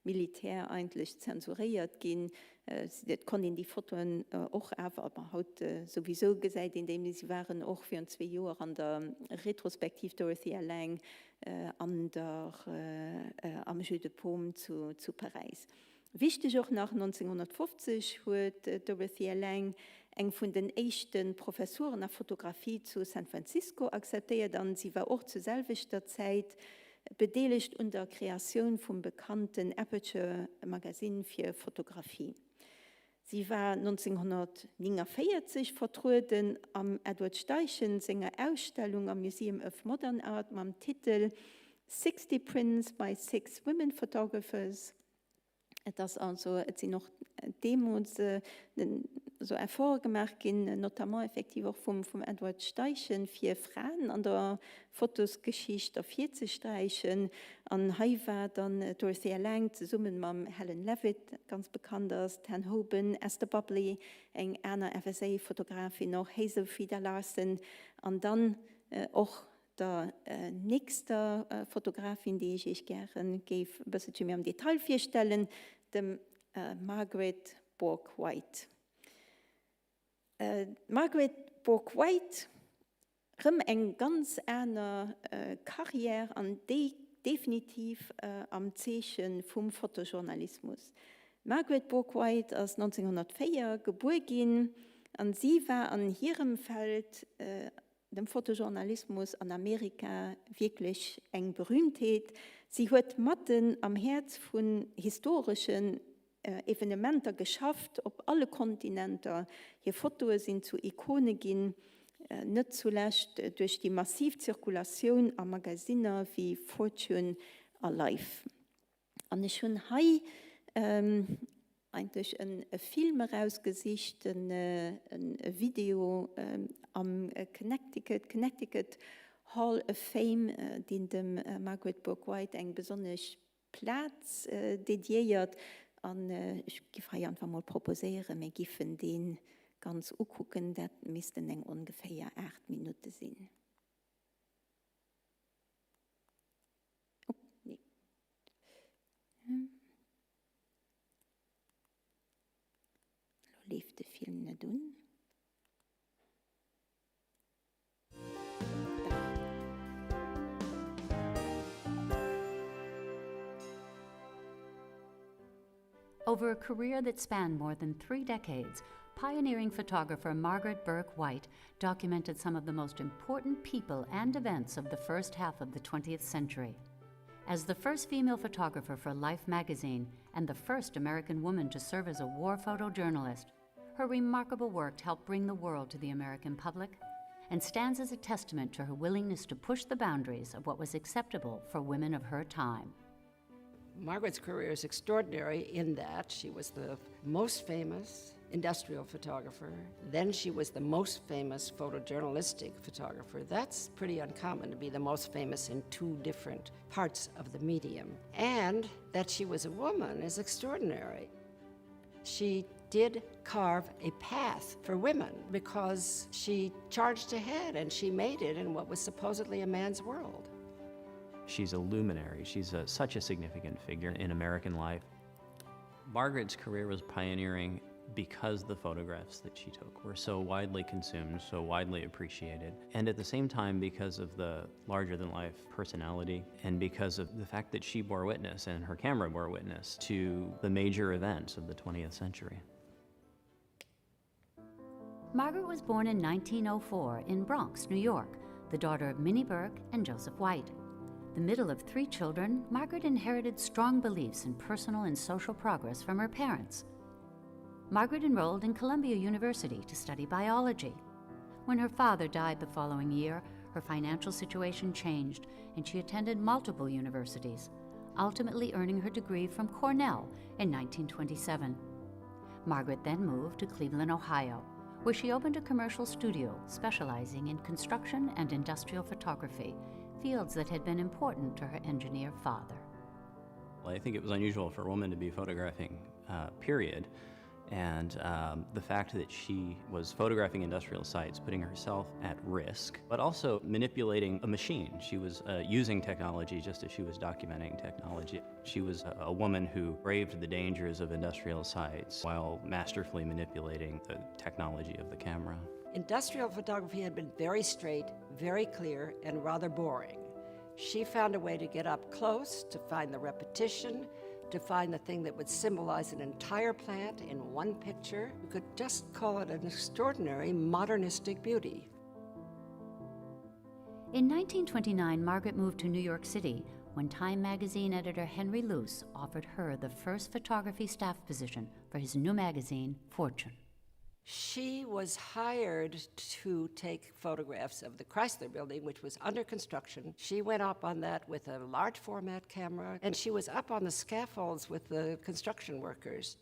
Militär eigentlech zensuréiert ginn. Et konnt een déi Fotoen och awer, ma haut souwisou gesäit een déi, mee se waren och virun zwee Joer an der Retrospektiv Dorothea Lange an der am Jeu de Paume zu Paräis. Wichteg och nach, 1950 huet d'Dorothea Lange eng vun den éischte Professuren a Fotografie zu San Francisco akzeptéiert an si war och zur selwechter Zäit bedeelegt un der Kreatioun vum bekannten Aperture Magazine fir Fotografie. Si war 1949 vertrueden am Edward Steichen senger Ausstellung am Museum of Modern Art mam Titel Sixty Prints by Six Women Photographers. Et ass also, et sinn och deemools esou Efforte gemaach ginn, notamment effektiv och vum, vum Edward Steichen, fir Fraen an der Fotosgeschicht ervirzesträichen. An hei war dann d'Dorothea Lange zesumme mam Helen Levitt, dat ganz bekannt ass, d'Ann Hoeben, Esther Bubley, eng aner FSA-Fotografin och, Hazel Frida Larson an dann och Der nächster Fotografin, déi ech Iech gäre géif e bësselche méi am Detail virstellen, dem Margaret Bourke-White. D'Margaret Bourke-White, rëm eng ganz aner Carrière an déi definitiv am Zeeche vum Fotojournalismus. D'Margaret Bourke-White ass 1904 gebuer ginn an si war an hirem Feld dem Fotojournalismus an Amerika wierklech eng Berühmtheet. Si huet matten am Häerz vun historeschen Evenementer geschafft, op alle Kontinenter. Hir Fotoe sinn zu Ikone ginn, net zulescht duerch déi massiv Zirkulatioun a Magasinner wéi Fortune a Life. An ech hunn hei eigentlech e Film erausgesicht, e Video am Connecticut, Connecticut Hall of Fame, deen dem Margaret Bourke-White eng besonnesch Plaz dediéiert. An ech giff hei einfach mol proposéieren, mir giffen dee ganz ukucken. Dat missten eng ongeféier 8 Minutte sinn. Oh, nee. Lo leeft de Film net un. Over a career that spanned more than three decades, pioneering photographer Margaret Burke White documented some of the most important people and events of the first half of the 20th century. As the first female photographer for Life magazine and the first American woman to serve as a war photojournalist, her remarkable work helped bring the world to the American public and stands as a testament to her willingness to push the boundaries of what was acceptable for women of her time. Margaret's career is extraordinary in that she was the most famous industrial photographer. Then she was the most famous photojournalistic photographer. That's pretty uncommon to be the most famous in two different parts of the medium. And that she was a woman is extraordinary. She did carve a path for women because she charged ahead and she made it in what was supposedly a man's world. She's a luminary. She's a, such a significant figure in American life. Margaret's career was pioneering because the photographs that she took were so widely consumed, so widely appreciated, and at the same time because of the larger-than-life personality and because of the fact that she bore witness and her camera bore witness to the major events of the 20th century. Margaret was born in 1904 in Bronx, New York, the daughter of Minnie Burke and Joseph White. The middle of three children, Margaret inherited strong beliefs in personal and social progress from her parents. Margaret enrolled in Columbia University to study biology. When her father died the following year, her financial situation changed and she attended multiple universities, ultimately earning her degree from Cornell in 1927. Margaret then moved to Cleveland, Ohio, where she opened a commercial studio specializing in construction and industrial photography, fields that had been important to her engineer father. Well, I think it was unusual for a woman to be photographing, uh, period. And um, the fact that she was photographing industrial sites, putting herself at risk, but also manipulating a machine. She was uh, using technology just as she was documenting technology. She was a, a woman who braved the dangers of industrial sites while masterfully manipulating the technology of the camera. Industrial photography had been very straight, very clear, and rather boring. She found a way to get up close, to find the repetition, to find the thing that would symbolize an entire plant in one picture. You could just call it an extraordinary modernistic beauty. In 1929, Margaret moved to New York City when Time magazine editor Henry Luce offered her the first photography staff position for his new magazine, Fortune. She was hired to take photographs of the Chrysler building, which was under construction. She went up on that with a large format camera, and she was up on the scaffolds with the construction workers.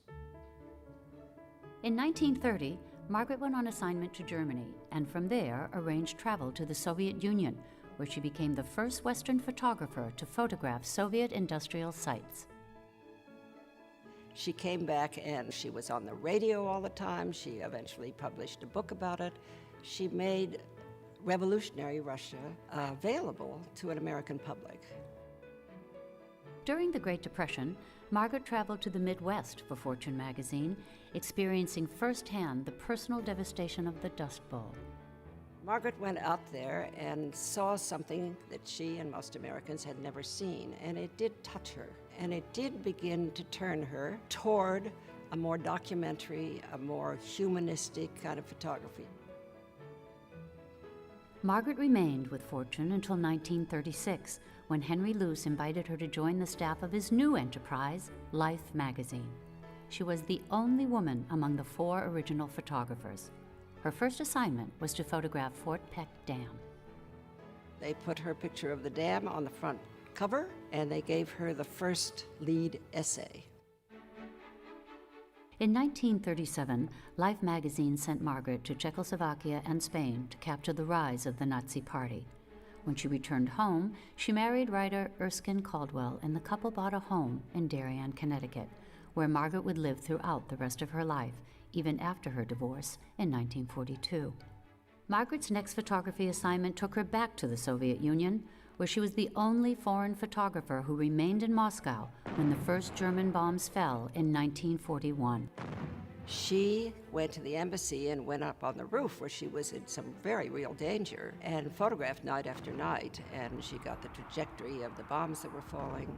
In 1930, Margaret went on assignment to Germany and from there arranged travel to the Soviet Union, where she became the first Western photographer to photograph Soviet industrial sites. She came back and she was on the radio all the time. She eventually published a book about it. She made revolutionary Russia available to an American public. During the Great Depression, Margaret traveled to the Midwest for Fortune magazine, experiencing firsthand the personal devastation of the Dust Bowl. Margaret went out there and saw something that she and most Americans had never seen, and it did touch her. And it did begin to turn her toward a more documentary, a more humanistic kind of photography. Margaret remained with Fortune until 1936, when Henry Luce invited her to join the staff of his new enterprise, Life magazine. She was the only woman among the four original photographers. Her first assignment was to photograph Fort Peck Dam. They put her picture of the dam on the front cover, and they gave her the first lead essay. In 1937, Life magazine sent Margaret to Czechoslovakia and Spain to capture the rise of the Nazi Party. When she returned home, she married writer Erskine Caldwell, and the couple bought a home in Darien, Connecticut, where Margaret would live throughout the rest of her life, even after her divorce in 1942. Margaret's next photography assignment took her back to the Soviet Union, where she was the only foreign photographer who remained in Moscow when the first German bombs fell in 1941. She went to the embassy and went up on the roof where she was in some very real danger and photographed night after night, and she got the trajectory of the bombs that were falling.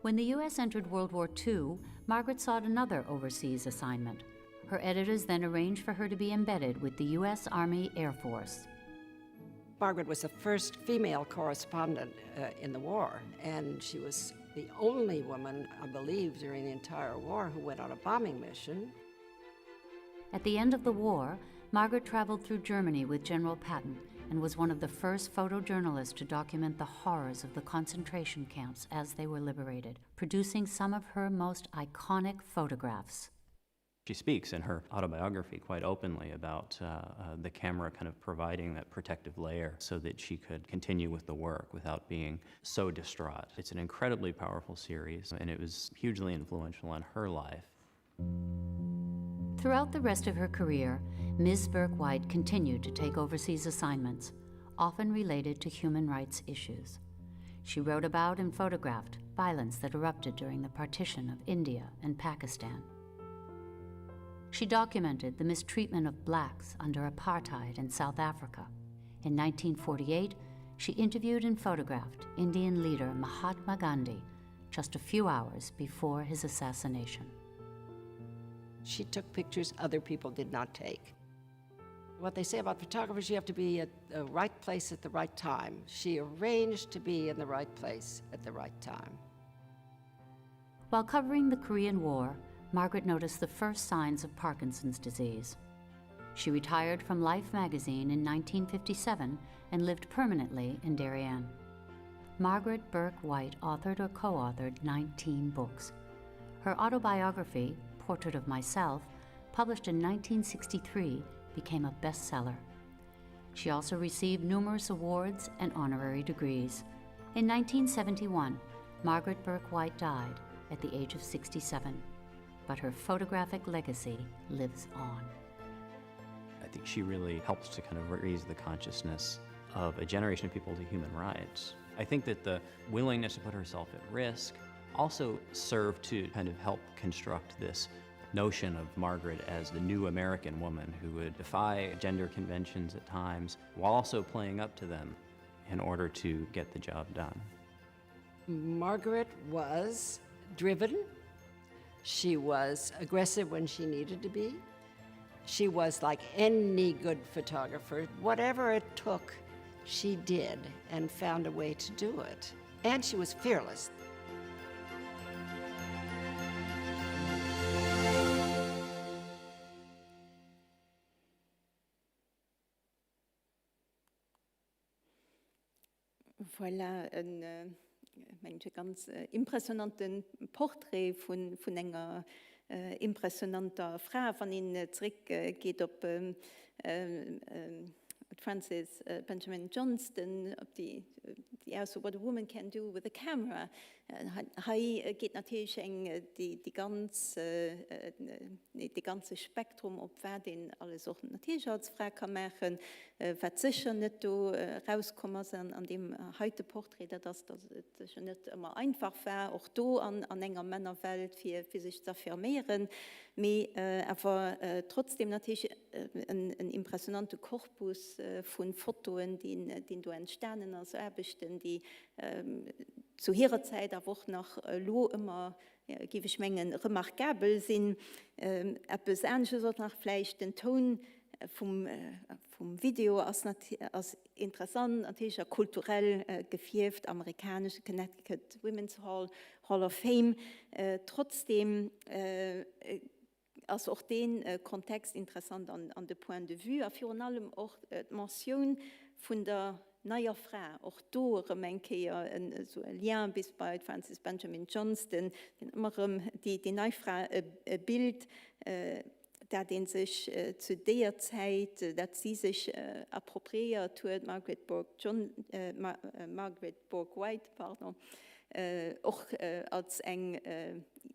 When the U.S. entered World War II, Margaret sought another overseas assignment. Her editors then arranged for her to be embedded with the U.S. Army Air Force. Margaret was the first female correspondent uh, in the war, and she was the only woman, I believe, during the entire war who went on a bombing mission. At the end of the war, Margaret traveled through Germany with General Patton and was one of the first photojournalists to document the horrors of the concentration camps as they were liberated, producing some of her most iconic photographs. She speaks in her autobiography quite openly about uh, uh, the camera kind of providing that protective layer so that she could continue with the work without being so distraught. It's an incredibly powerful series, and it was hugely influential on her life. Throughout the rest of her career, Ms. Burke White continued to take overseas assignments, often related to human rights issues. She wrote about and photographed violence that erupted during the partition of India and Pakistan. She documented the mistreatment of blacks under apartheid in South Africa. In 1948, she interviewed and photographed Indian leader Mahatma Gandhi just a few hours before his assassination. She took pictures other people did not take. What they say about photographers, you have to be at the right place at the right time. She arranged to be in the right place at the right time. While covering the Korean War, Margaret noticed the first signs of Parkinson's disease. She retired from Life magazine in 1957 and lived permanently in Darien. Margaret Bourke White authored or co authored 19 books. Her autobiography, Portrait of Myself, published in 1963, became a bestseller. She also received numerous awards and honorary degrees. In 1971, Margaret Bourke White died at the age of 67, but her photographic legacy lives on. I think she really helps to kind of raise the consciousness of a generation of people to human rights. I think that the willingness to put herself at risk also served to kind of help construct this notion of Margaret as the new American woman who would defy gender conventions at times while also playing up to them in order to get the job done. Margaret was driven. She was aggressive when she needed to be. She was like any good photographer. Whatever it took, she did and found a way to do it. And she was fearless. Voilà en, mengen ech, e ganz impressionante Portrait vun enger impressionanter Fra. Wann een zeréck geet op d'Frances Benjamin Johnston, op déi Ausso What a woman can do with a camera, Hei geet natierlech eng déi ganz, dee ganze Spektrum op, wat een alles och natierlech als Fra ka maachen. Wat sécher net do erauskomm ass an deem heite Portrait, dat ass, datt et sécher net ëmmer einfach war, och do an enger Männerwelt, fir sech z'affirméieren, mee awer trotzdem natierlech en impressionante Korpus vu Fotoen, deen do entstanen ass, Aarbechten, déi zu hirer Zäit, awer och nach elo ëmmer, géif ech mengen, remarkabel sinn. Eppes anesches och nach vläicht, den Toun vum Video ass ass interessant, natierlech a kulturell gefierft, amerikanesch, Connecticut Women's Hall, Hall of Fame. Trotzdeem ass och dee Kontext interessant an de Point de vue a virun allem och d'Mentioun vun der neier Fra, och do erëm eng Kéier esou e Lien bis bei d'Frances Benjamin Johnston, deen ëmmer erëm déi nei Fra, e Bild, dat ee sech zu deeër Zäit, dat si sech appropriéiert huet, Margaret Bourke John, Margaret Bourke-White, pardon, och als eng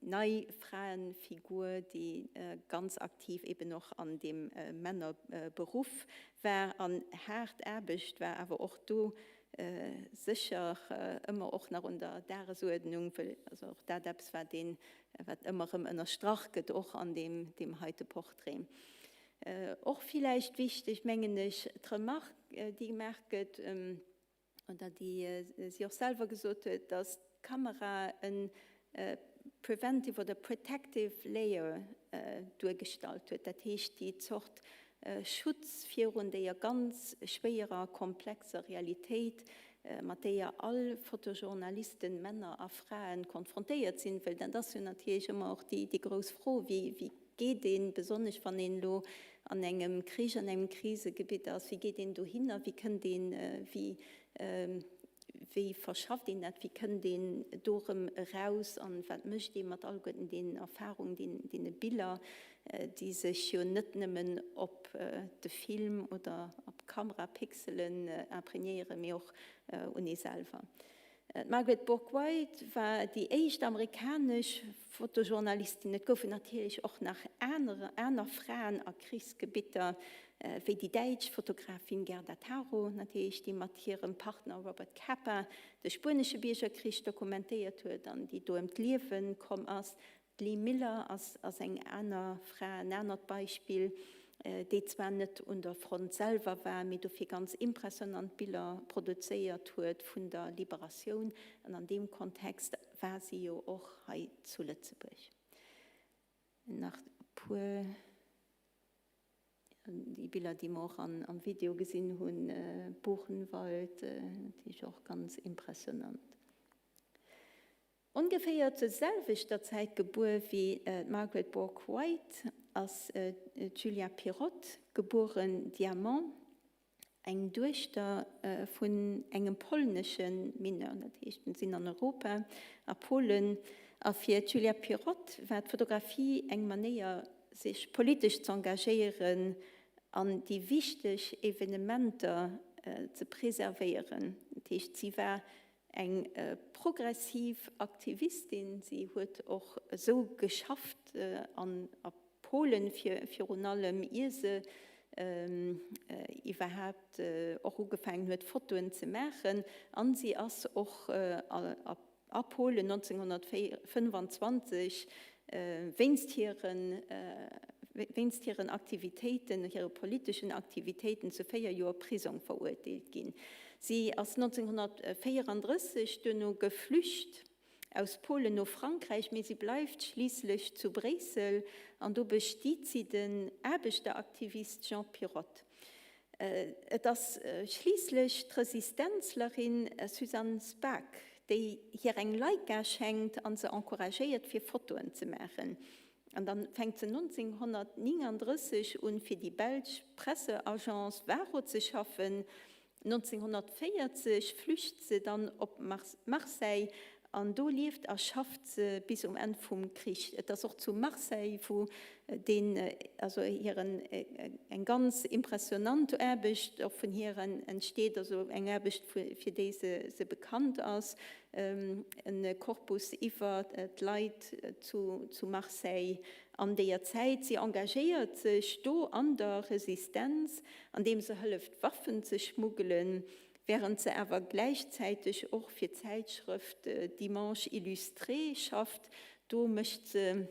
nei Fraenfigur, déi ganz aktiv eben och an deem Männerberuff war. An haart Aarbecht war awer och do sécher ëmmer och nach un der Dagesuerdnung, well also och dat eppes war, deen, wat ëmmer erëm ënnerstrach gëtt, och an deem, deem heite Portrait. Och villäicht wichteg, mengen ech, d'Remarque, déi gemaach gëtt, oder déi si och selwer gesot huet, dass d'Kamera e preventive oder protective layer duergestallt huet, dat heescht déi Zort Schutz virun déier ganz schwéierer, komplexer Realitéit, mat déier all Fotojournalisten, Männer a Fraen, konfrontéiert sinn, well dat ass jo natierlech ëmmer och déi grouss Fro, wéi. geet een, besonnesch wann een elo an engem Krich, an engem Krisegebitt ass, wéi geet een dohinner, wéi kënnt een, wéi, wéi verschafft een dat, wéi kënnt een do erëm eraus an wat mécht ee mat alleguerten deenen Erfahrungen, deene Biller, déi sech jo net nëmmen op de Film oder op d'Kamerapixelen imprégnéieren, mee och un ee selwer. D'Margaret Bourke-White war déi éischt amerikanesch Fotojournalistin. Et goufen natierlech och nach aner Fraen a Krichsgebitter, wéi déi däitsch Fotografin Gerda Taro natierlech, déi mat hirem Partner Robert Capa de Spuenesche Biergerkrich dokumentéiert huet an déi do ëm d'Liewe komm ass. D'Lee Miller ass eng aner Fra, en anert Beispill, déi zwar net un der Front selwer war, mee dofir ganz impressionant Biller produzéiert huet vun der Liberatioun. An an deem Kontext war si jo och hei zu Lëtzebuerg. Nach e puer. Déi Biller, déi mer och am Video gesinn hunn, Buchenwald, natierlech och ganz impressionant. Ongeféier zur selwechter Zäit gebuer wéi d'Margaret Bourke-White ass d'Julia Pirotte, gebueren Diamant, eng Duechter vun engem polnesche Mineur, dat heescht, mir sinn an Europa, a Polen. A fir d'Julia Pirotte war d'Fotografie eng Manéier, sech politesch z'engagéieren an déi wichteg Evenementer ze preservéieren. Dat heescht, si war Eng progressiv Aktivistin, si huet och esou geschafft an a Polen virun allem, ier se iwwerhaapt och ugefaangen huet Fotoen ze maachen. An si ass och a Polen 1925 wéinst hiren wéinst hiren Aktivitéiten, hire politeschen Aktivitéiten zu 4 Joer Prisong verurteelt ginn. Si ass 1934 duerno geflücht aus Polen no Frankräich, mee si bleift schliisslech zu Bréissel an do bestiet si den Aarbechteraktivist Jean Pirotte. Et ass schliisslech d'Resistenzlerin Suzanne Spaak, déi hir eng Leica schenkt a se encouragéiert fir Fotoen ze maachen. An dann fänkt se 1939 un fir déi belsch Presseagence Varo ze schaffen. 1940 flücht se dann op Marseille an do lieft a schafft se bis um Enn vum Krich. Et ass och zu Marseille, wou deen, also hiren, eng ganz impressionant Aarbecht och vun hir entsteet, also eng Aarbecht fir déi se bekannt ass, e Korpus iwwer d'Leit zu Marseille an déier Zäit. Si engagéiert sech do an der Resistenz, andeem se hëlleft Waffen ze schmuggelen, wärend se awer gläichzäiteg och fir d'Zäitschrëft Dimanche Illustré schafft. Do mécht se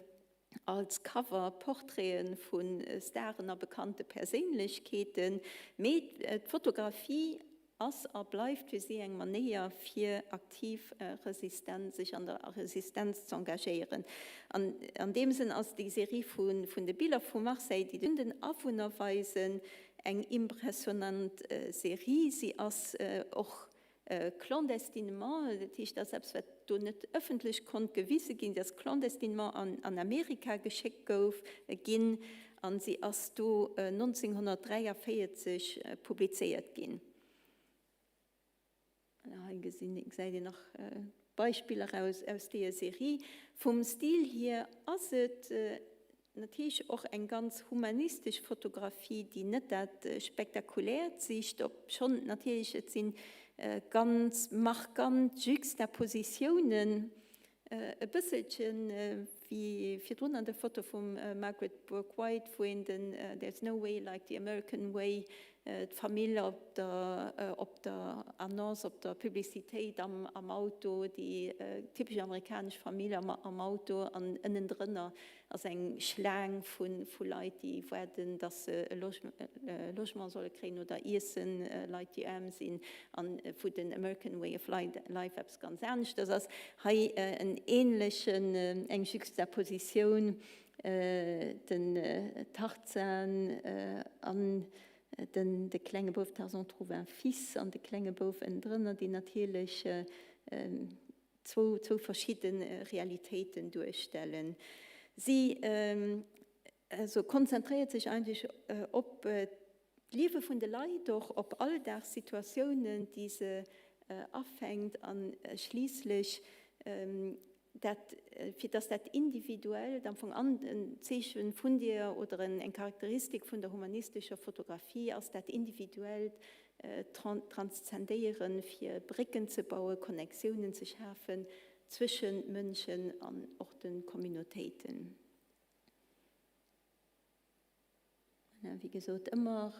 als Cover Portraite vu Staren a bekannte Perséinlechkeeten. Mee d'Fotografie ass a bleift fir si eng Manéier fir aktiv Resistenz, sech an der Resistenz z'engagéieren. An an deem Sënn ass déi Serie vun de Biller vu Marseille, déi den Awunner weisen, eng impressionant Serie. Si ass och clandestinement, dat heescht, dat ass eppes, wat do net ëffentlech konnt gewise ginn, si ass clandestinement an Amerika geschéckt gouf ginn a si ass do 1943 publizéiert ginn. Hei gesäit een nach Beispiller aus deeër Serie. Vum Stil hier ass et natierlech och eng ganz humanistesch Fotografie, déi net dat Spektakuläert sicht, obschonn natierlech et si ganz markant Juxtapositiounen, e bësselche wéi virdrun an der Foto vum Margaret Bourke-White, wou een den There's no way like the American way, d'Famill op der op der Annonce, op der Publicitéit am am Auto, déi typesch amerikanesch Famill am am Auto an ënnendrënner ass eng Schlaang vu vu Leit, déi waarden, dass se e Logement solle kréien oder iessen, Leit, déi aarm sinn, an wou den American Way of Life eppes ganz aneschters ass. Hei en ähnlechen, eng Juxtapositioun, den Tarzan an den de klenge Bouf, Tarzan trouve un fils, an de klenge Bouf ënnendrënner, déi natierlech zwou verschidde Realitéiten duerstellen. Si. also konzentréiert sech eigentlech op d'Liewe vun de Leit, och op Alldagssituatiounen, déi se afänkt a schliisslech dat, fir dass dat Individuellt am Fong an en Zeeche vun der oder eng Charakteristik vun der humanistescher Fotografie ass, dat Individuellt transzendéieren, fir Brécken ze bauen, Connectiounen ze schafen zwëschen Mënschen an och de Communautéiten. Wéi gesot, ëmmer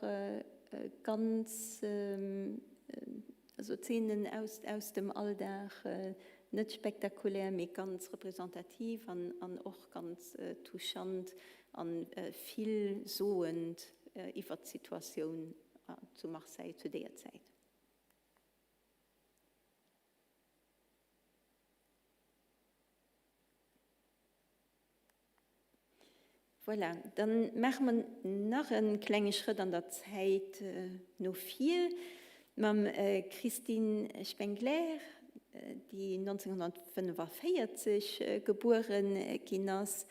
ganz, also Zeenen aus dem Alldag, net spektakulär, mee ganz representativ an och ganz touchant a vill soend iwwert d'Situatioun zu Marseille zu deeër Zäit. Voilà, dann maache mer nach e klenge Schrëtt an der Zäit no vir mam Christine Spengler, déi 1945 gebuere ginn ass.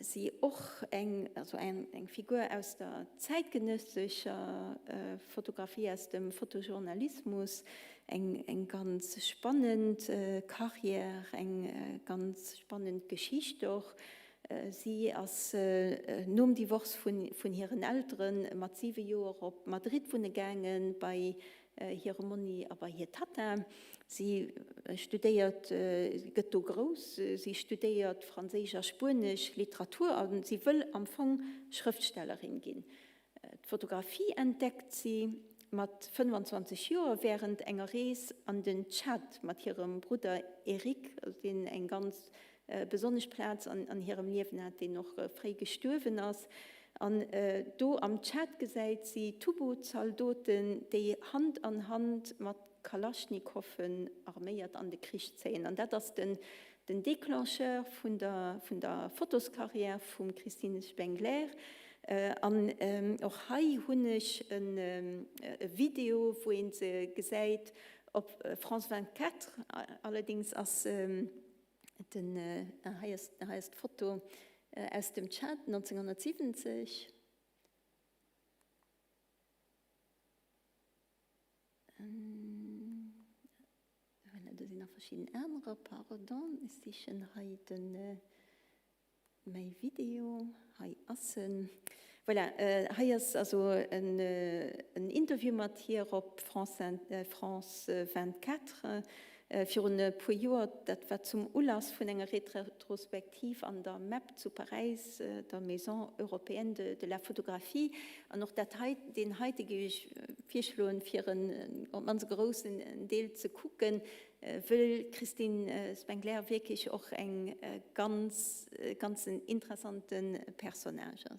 Si och eng, also eng Figur aus der zäitgenëssescher Fotografie, aus dem Fotojournalismus, eng ganz spannend Carrière, eng ganz spannend Geschicht och. Si ass nom Divorce vun hiren Eltere mat 7 Joer op Madrid wunne gaange bei hire Monni a bei hir Tatta. Si studéiert, gëtt do grouss, si studéiert franséisch a spuenesch Literatur a si wëll am Fong Schrëftstellerin ginn. D'Fotografie entdeckt si mat 25 Joer wärend enger Rees an den Tschad mat hirem Brudder Eric, deen eng ganz besonnesch Plaz an hirem Liewen hat, deen och fréi gestuerwen ass. An do am Tschad gesäit si Tubu-Zaldoten, déi Hand an Hand mat Kalaschnikoffen arméiert an de Krich zéien. An dat ass den Declencheur vun der vun der Fotoscarrière vum Christine Spengler. An och hei hunn ech e Video, wou ee se gesäit op France 24. Allerdéngs ass den, hei ass hei ass d'Foto aus dem Tschad 1970. Voilà, do sinn nach verschidden anerer, pardon, ech sichen hei de mäi Video, hei ass en. Voilà, hei ass also en Interview mat hir op France 24 virun e puer Joer. Dat war zum Ulass vun enger Retrospektiv an der MEP zu Paräis, der Maison européenne de la photographie. An och dat hei, deen heite géif ech virschloen, fir en op d'mannst e groussen Deel ze kucken, wëll d'Christine Spengler wierklech och eng ganz, ganz en interessante Personnage ass.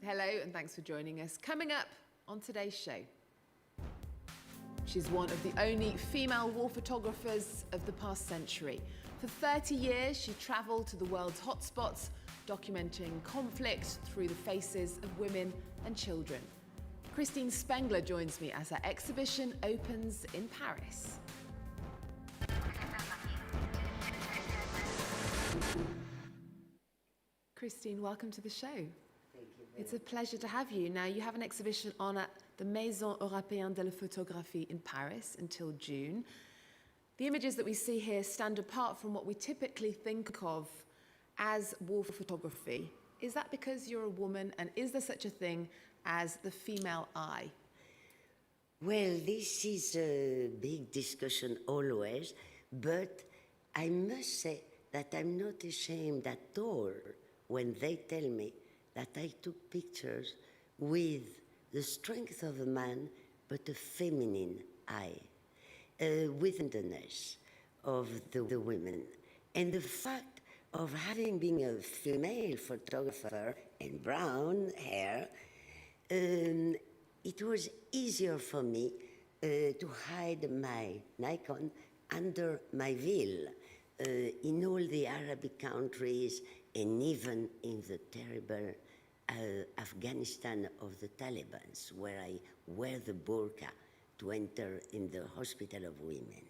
Hello and thanks for joining us. Coming up on today's show. She's one of the only female war photographers of the past century. For 30 years, she travelled to the world's hotspots, documenting conflict through the faces of women and children. Christine Spengler joins me as her exhibition opens in Paris. Christine, welcome to the show. Thank you. It's a pleasure to have you. Now, you have an exhibition on at the Maison Européenne de la Photographie in Paris until June. The images that we see here stand apart from what we typically think of as war photography. Is that because you're a woman and is there such a thing as the female eye? Well, this is a big discussion always, but I must say that I'm not ashamed at all when they tell me that I took pictures with the strength of a man, but a feminine eye, uh, with tenderness of the, the women. And the fact of having been a female photographer and brown hair, um, it was easier for me uh, to hide my Nikon under my veil uh, in all the Arabic countries and even in the terrible uh, Afghanistan of the Talibans, where I wear the burqa to enter in the hospital of women.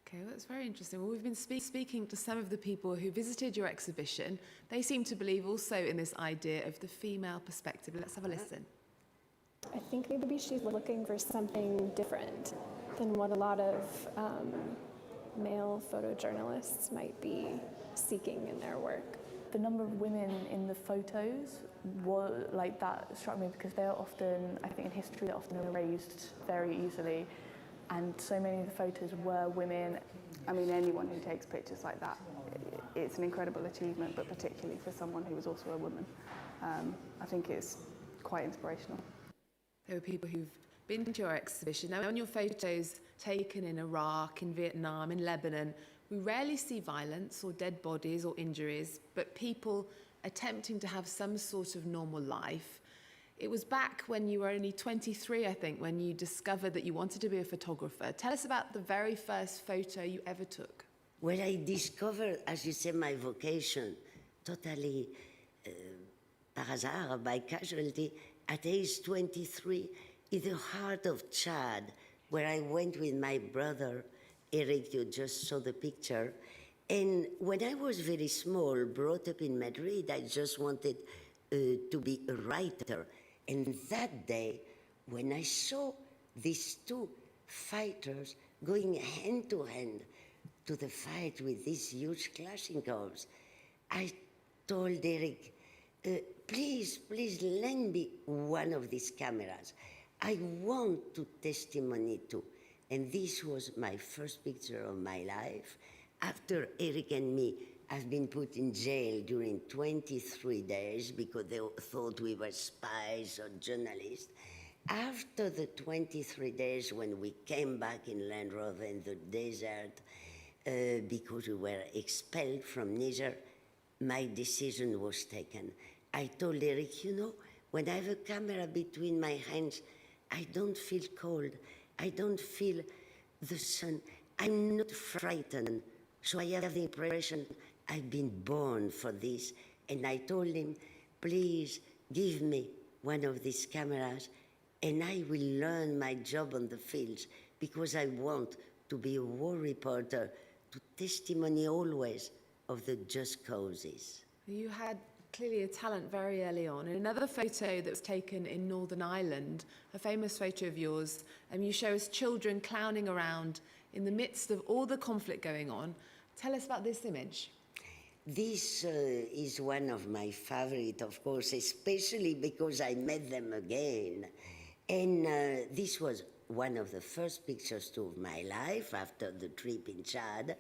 Okay, well, that's very interesting. Well, we've been spe speaking to some of the people who visited your exhibition. They seem to believe also in this idea of the female perspective. Let's have a listen. I think maybe she's looking for something different than what a lot of um, male photojournalists might be seeking in their work. The number of women in the photos were like that struck me because they're often, I think in history, they're often erased very easily. And so many of the photos were women. I mean, anyone who takes pictures like that, it's an incredible achievement, but particularly for someone who was also a woman, um, I think it's quite inspirational. There were people who've been to your exhibition. Now, on your photos taken in Iraq, in Vietnam, in Lebanon, we rarely see violence or dead bodies or injuries, but people attempting to have some sort of normal life. It was back when you were only 23, I think, when you discovered that you wanted to be a photographer. Tell us about the very first photo you ever took. Well, I discovered, as you say, my vocation totally uh, par hasard, by casualty, at age 23 in the heart of Chad, where I went with my brother, Eric, you just saw the picture. And when I was very small, brought up in Madrid, I just wanted uh, to be a writer. And that day, when I saw these two fighters going hand to hand to the fight with these huge Kalashnikovs, I told Eric, uh, please, please lend me one of these cameras. I want to testimony too. And this was my first picture of my life. After Eric and me have been put in jail during 23 days because they thought we were spies or journalists. After the 23 days when we came back in Land Rover in the desert, uh, because we were expelled from Niger, my decision was taken. I told Eric, you know, when I have a camera between my hands, I don't feel cold. I don't feel the sun. I'm not frightened. So I have the impression I've been born for this. And I told him, please give me one of these cameras and I will learn my job on the fields because I want to be a war reporter, to testimony always of the just causes. You had clearly a talent very early on. In another photo that was taken in Northern Ireland, a famous photo of yours, um, you show us children clowning around in the midst of all the conflict going on. Tell us about this image. This uh, is one of my favorite, of course, especially because I met them again. And uh, this was one of the first pictures too of my life after the trip in Chad.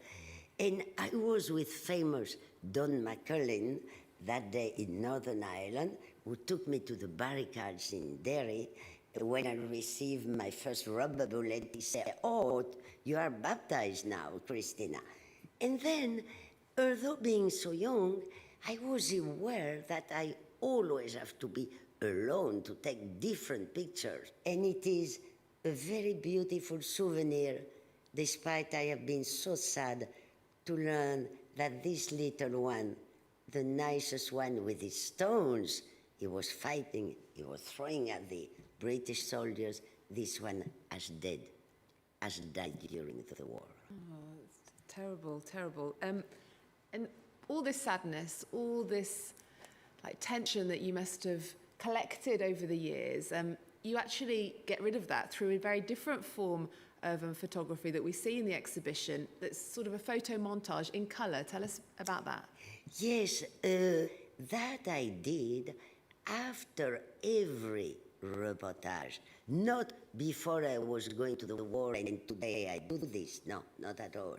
And I was with famous Don McCullin that day in Northern Ireland, who took me to the barricades in Derry. When I received my first rubber bullet, he said, Oh, you are baptized now, Christina. And then, although being so young, I was aware that I always have to be alone to take different pictures. And it is a very beautiful souvenir, despite I have been so sad to learn that this little one, the nicest one with his stones, he was fighting, he was throwing at the British soldiers, this one has dead, has died during the war. Oh, it's terrible, terrible. Um, and all this sadness, all this like tension that you must have collected over the years, um, you actually get rid of that through a very different form of um, photography that we see in the exhibition that's sort of a photo montage in colour. Tell us about that. Yes, uh, that I did after every reportage, not before I was going to the war and today I do this. No, not at all.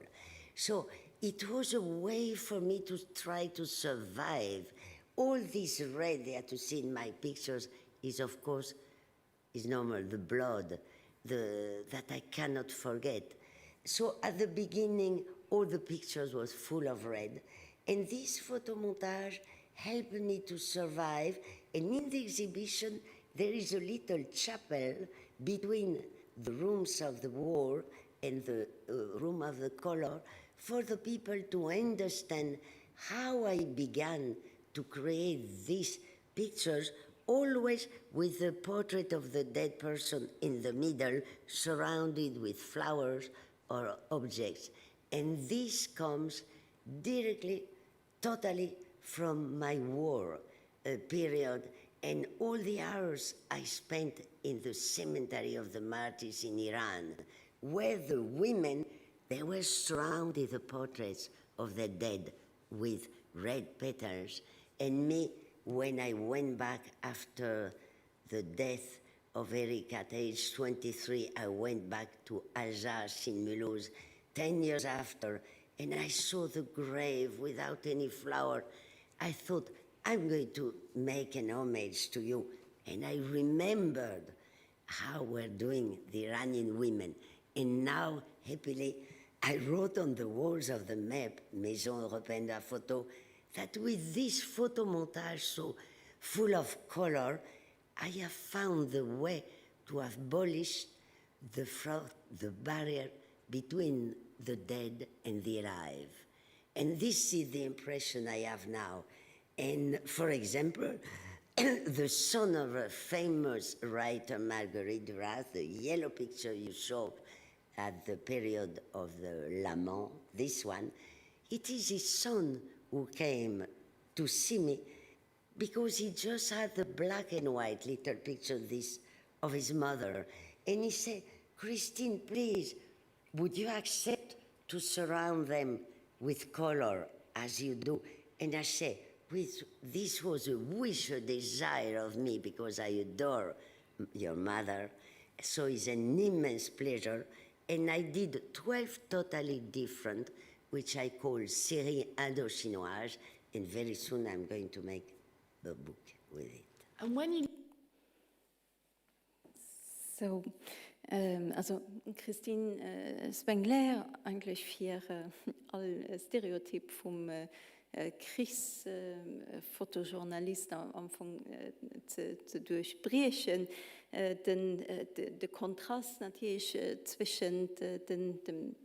So it was a way for me to try to survive. All this red that you see in my pictures is, of course, is normal, the blood the, that I cannot forget. So at the beginning, all the pictures was full of red. And this photomontage helped me to survive. And in the exhibition, there is a little chapel between the rooms of the war and the uh, room of the color for the people to understand how I began to create this pictures always with the portrait of the dead person in the middle, surrounded with flowers or objects. And this comes directly, totally from my war uh, period and all the hours I spent in the cemetery of the martyrs in Iran, where the women, they were surrounded the portraits of the dead with red petals. And me, when I went back after the death of Eric at age 23, I went back to Alsace in Mulhouse 10 years after, and I saw the grave without any flower. I thought, I'm going to make an homage to you. And I remembered how we're doing the Iranian women. And now, happily, I wrote on the walls of the map, Maison Européenne de la Photo, that with this photo montage so full of color, I have found the way to abolish the, fraud, the barrier between the dead and the alive. And this is the impression I have now. And for example, the son of a famous writer, Marguerite Duras, the yellow picture you saw at the period of the Lament, this one, it is his son who came to see me because he just had the black and white little picture this of his mother. And he said, Christine, please, would you accept to surround them with color as you do? And I say, with, this was a wish, a desire of me because I adore your mother. So it's an immense pleasure. And I did 12 totally different, which I call Série Indochinoise. And very soon I'm going to make a book with it. And when you So, also d'Christine Spengler, eigentlech fir all Stereotyp vum Krichsfotojournalist am Fong ze duerchbriechen. Den de Kontrast natierlech zwëschent dem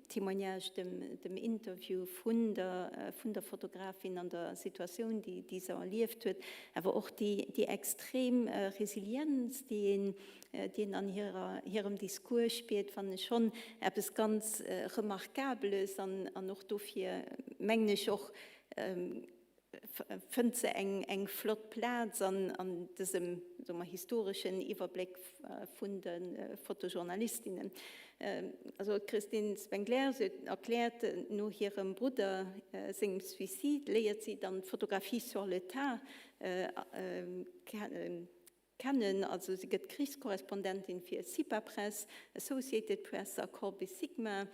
Témoignage, dem Interview vun der vun der Fotografin an der Situatioun, déi déi se erlieft huet, awer och déi déi extrem Resilienz, déi een déi een an hirer hirem Discours spiert, fannen ech schonn eppes ganz Remarkabeles an an och dofir mengen ech och, fënnt se eng eng flott Plaz an an dësem, soe mer, historeschen Iwwerbléck vun de Fotojournalistinnen. Also d'Christine Spengler, se huet erkläert, no hirem Brudder sengem Suicide léiert si dann d'Photographie sur le tas kennen. Also si gëtt Krichskorrespondentin fir Sipa Press, Associated Press a Corbis Sigma,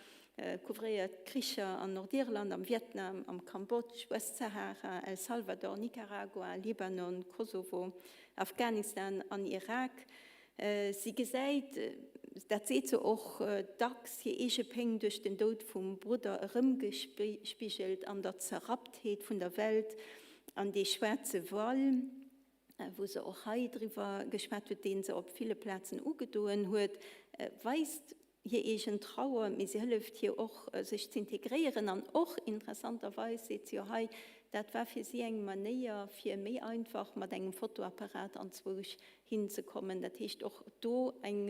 couvréiert Kricher an Nordirland, am Vietnam, am Kambodsch, Westsahara, El Salvador, Nicaragua, Libanon, Kosovo, Afghanistan an Irak. Si gesäit, dat seet se och dacks, hir eege Péng duerch den Doud vum Brudder erëmgespigelt an der Zerrapptheet vun der Welt an dee schwaarze Voile, wou se och hei driwwer geschwat huet, dee se op ville Plazen ugedoen huet, weist hir eegen Trauer, mee se hëlleft hir och, sech z'integréieren. An och interessanterweis seet se jo hei, dat war fir si eng Manéier, fir méi einfach mat engem Fotoapparat anzwousch hinzekommen. Dat heescht och do eng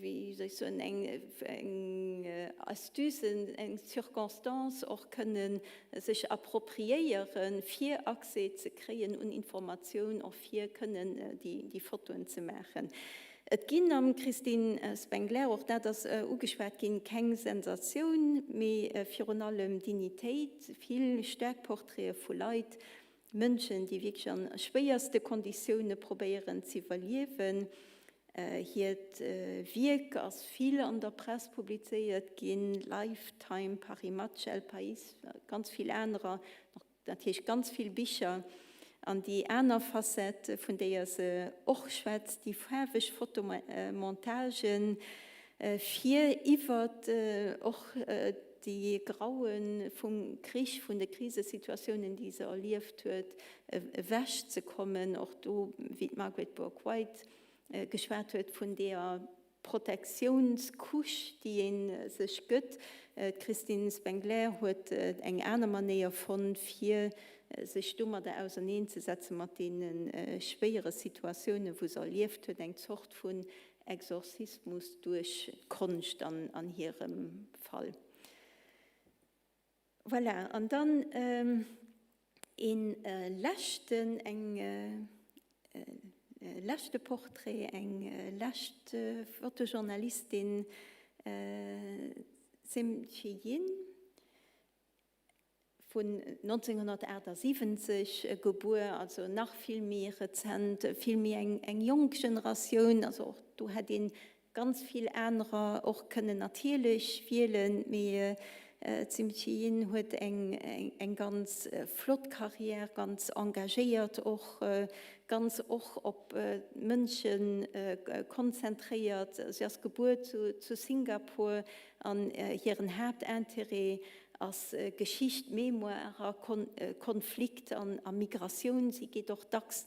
wéi soll ech soen, eng eng Astuce, eng Circonstance och kënnen sech appropriéieren, fir Accès ze kréien un Informatioun, och fir kënnen déi déi Fotoen ze maachen. Et ginn am Christine Spengler, och dat ass ugeschwat ginn, keng Sensatioun, mee virun allem Dignitéit, vill staark Portraite vu Leit, Mënschen, déi wierklech an schwéierste Konditioune probéieren z'iwwerliewen. Hiert Wierk ass vill an der Press publizéiert ginn, Life, Time, Paris Match, El País, ganz vill anerer, natierlech ganz vill Bicher. An déi aner Facette, vun déier se och schwätzt, déi faarweg Fotomontagen, fir iwwert och déi Graue vum Krich, vun de Krisesituatiounen, déi se erlieft huet, ewech ze kommen, och do, wéi d'Margaret Bourke-White geschwat huet, vun deeër. Protektiounscouche, déi ee sech gëtt. D'Christine Spengler huet eng aner Manéier fonnt, fir sech domadder auserneenzesetzen, mat deene schwéiere Situatiounen, wou se erlieft huet, eng Zort vun Exorzismus duerch d'Konscht an hirem Fall. Voilà, an dann een leschten, eng leschte Portrait, eng lescht Fotojournalistin, Sim Chi-Yin, vun 1978 gebuer, also nach vill méi rezent, vill méi eng jonk Generatioun, also och do hätt een ganz vill anerer och kënnen natierlech wielen, mee d'Sim Chi Yin huet eng ganz flott Carrière, ganz engagéiert och, ganz och op d'Mënsche konzentréiert. Si ass gebuer zu Singapur an hiren Haaptintérêt ass Geschicht, Mémoire a Konflikt a Migratioun. Si geet och dacks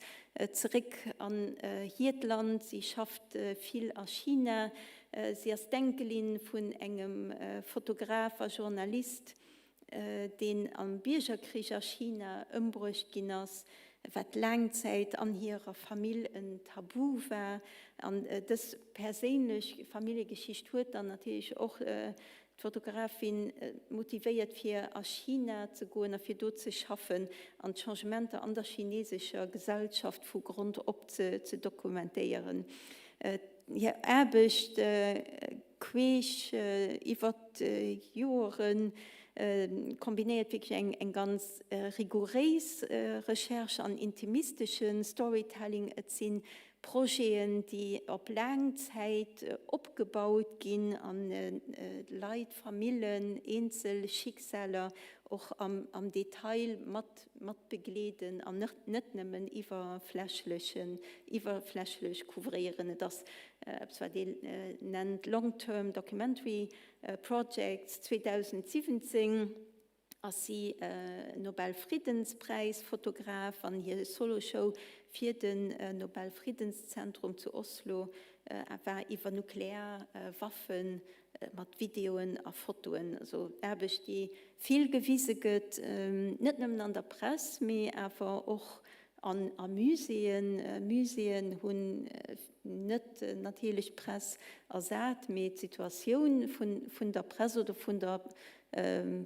zeréck an hiert Land, si schafft vill a China. Si ass d'Enkelin vun engem Fotograf a Journalist, deen am Biergerkrich a China ëmbruecht ginn ass, wat laang Zäit an hirer Famill en Tabu war. An dës perséinlech Familljegeschicht huet dann natierlech och D'Fotografin motivéiert fir a China ze goen a fir do ze schaffen an d'Changementer an der chinesescher Gesellschaft vu Grond op ze dokumentéieren. Hir Aarbecht queesch iwwer d'Joeren kombinéiert wierklech eng ganz rigouréis Recherche an intimistesche Storytelling. Et sinn Projeten, déi op laang Zäit opgebaut ginn an Leit, Famillen, eenzel Schicksaler och am Detail mat begleeden an net nëmmen iwwerflächlech couvréieren. Et ass eppes, wat ee nennt Long-term documentary projects. 2017 ass si Nobel-Friddenspräis-Fotograf an hir Solo-Show fir den Nobel-Friddenszentrum zu Oslo war iwwer nuklear Waffe mat Videoen a Fotoen. Also Aarbecht, déi vill gewise gëtt, net nëmmen an der Press, mee awer och a Muséeën. Muséeën hunn net natierlech d'Press ersat, mee d'Situatioun vun der Press oder vun der,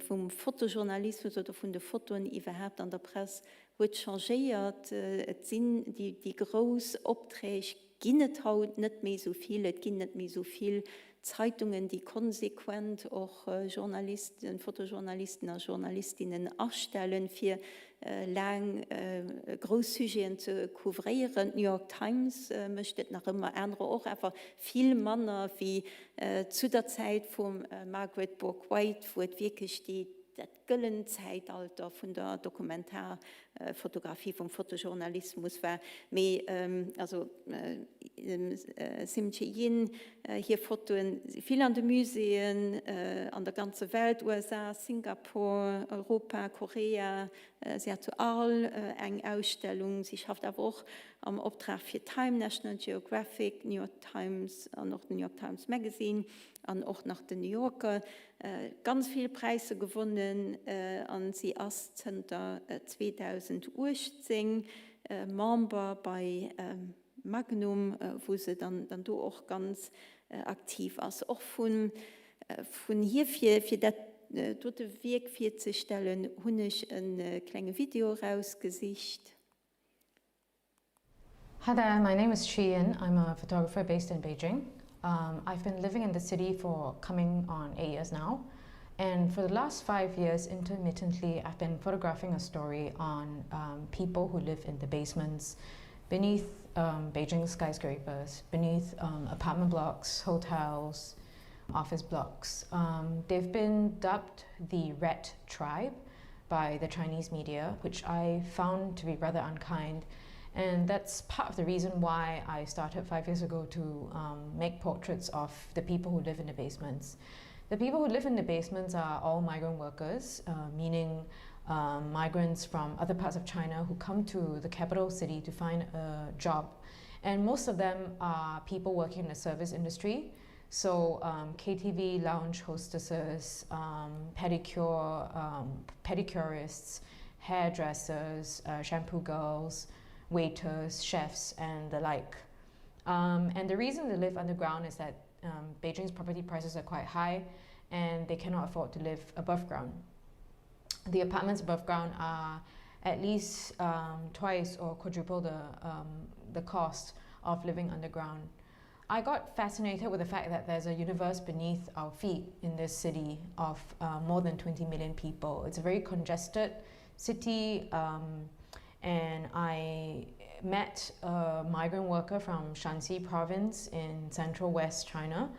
vum Fotojournalismus oder vun de Fotoen iwwerhaapt an der Press huet changéiert. Et sinn déi grouss Opträg ginn et haut net méi esou vill. Et ginn net méi esou vill Zeitungen, déi konsequent och Journalisten, Fotojournalisten a Journalistinnen astellen, fir laang grouss Sujeten ze couvréieren. D'New York Times mécht et nach ëmmer, anerer och, awer vill manner wéi zu der Zäit vum Margaret Bourke-White, wou et wierklech déi, dat gëllent Zäitalter vun der Dokumentarfotografie, vum Fotojournalismus war. Mee also Simche Yin hir Fotoen si vill an de Muséeën an der ganzer Welt, USA, Singapur, Europa, Korea. Si hat zu Arles eng Ausstellung. Si schafft awer och am Optrag fir Time, National Geographic, New York Times an och den New York Times Magazine an och nach den New Yorker. Ganz vill Präisser gewonnen an si ass zënter 2018 Member bei Magnum, wou se dann do och ganz aktiv ass. Och vun hir, fir dat dote Wierk virzestellen, hunn ech e klenge Video erausgesicht. Hi there, my name is Chi Yin. I'm a photographer based in Beijing. Um, I've been living in the city for coming on eight years now. And for the last five years, intermittently, I've been photographing a story on um, people who live in the basements beneath um, Beijing skyscrapers, beneath um, apartment blocks, hotels, office blocks. Um, they've been dubbed the Rat Tribe by the Chinese media, which I found to be rather unkind. And that's part of the reason why I started five years ago to um, make portraits of the people who live in the basements. The people who live in the basements are all migrant workers, uh, meaning um, migrants from other parts of China who come to the capital city to find a job. And most of them are people working in the service industry. So um, KTV lounge hostesses, um, pedicure, um, pedicurists, hairdressers, uh, shampoo girls, waiters, chefs, and the like. Um, and the reason they live underground is that um, Beijing's property prices are quite high and they cannot afford to live above ground. The apartments above ground are at least um, twice or quadruple the, um, the cost of living underground. I got fascinated with the fact that there's a universe beneath our feet in this city of uh, more than 20 million people. It's a very congested city, um, and I met a migrant worker from Shanxi province in central west China,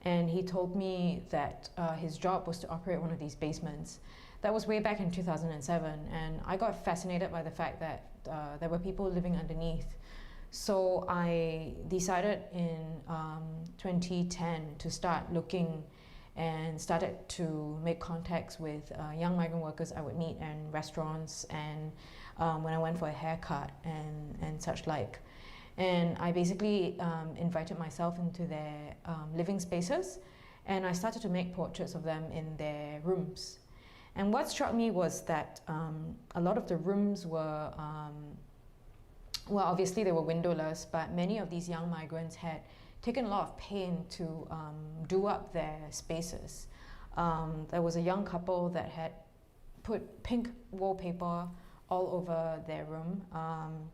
and he told me that uh, his job was to operate one of these basements. That was way back in 2007, and I got fascinated by the fact that uh, there were people living underneath. So I decided in um, 2010 to start looking and started to make contacts with uh, young migrant workers I would meet in restaurants and um, when I went for a haircut and, and such like. And I basically um, invited myself into their um, living spaces and I started to make portraits of them in their rooms. And what struck me was that um, a lot of the rooms were, um, well, obviously they were windowless, but many of these young migrants had taken a lot of pain to um, do up their spaces. Um, there was a young couple that had put pink wallpaper all over their room. Um,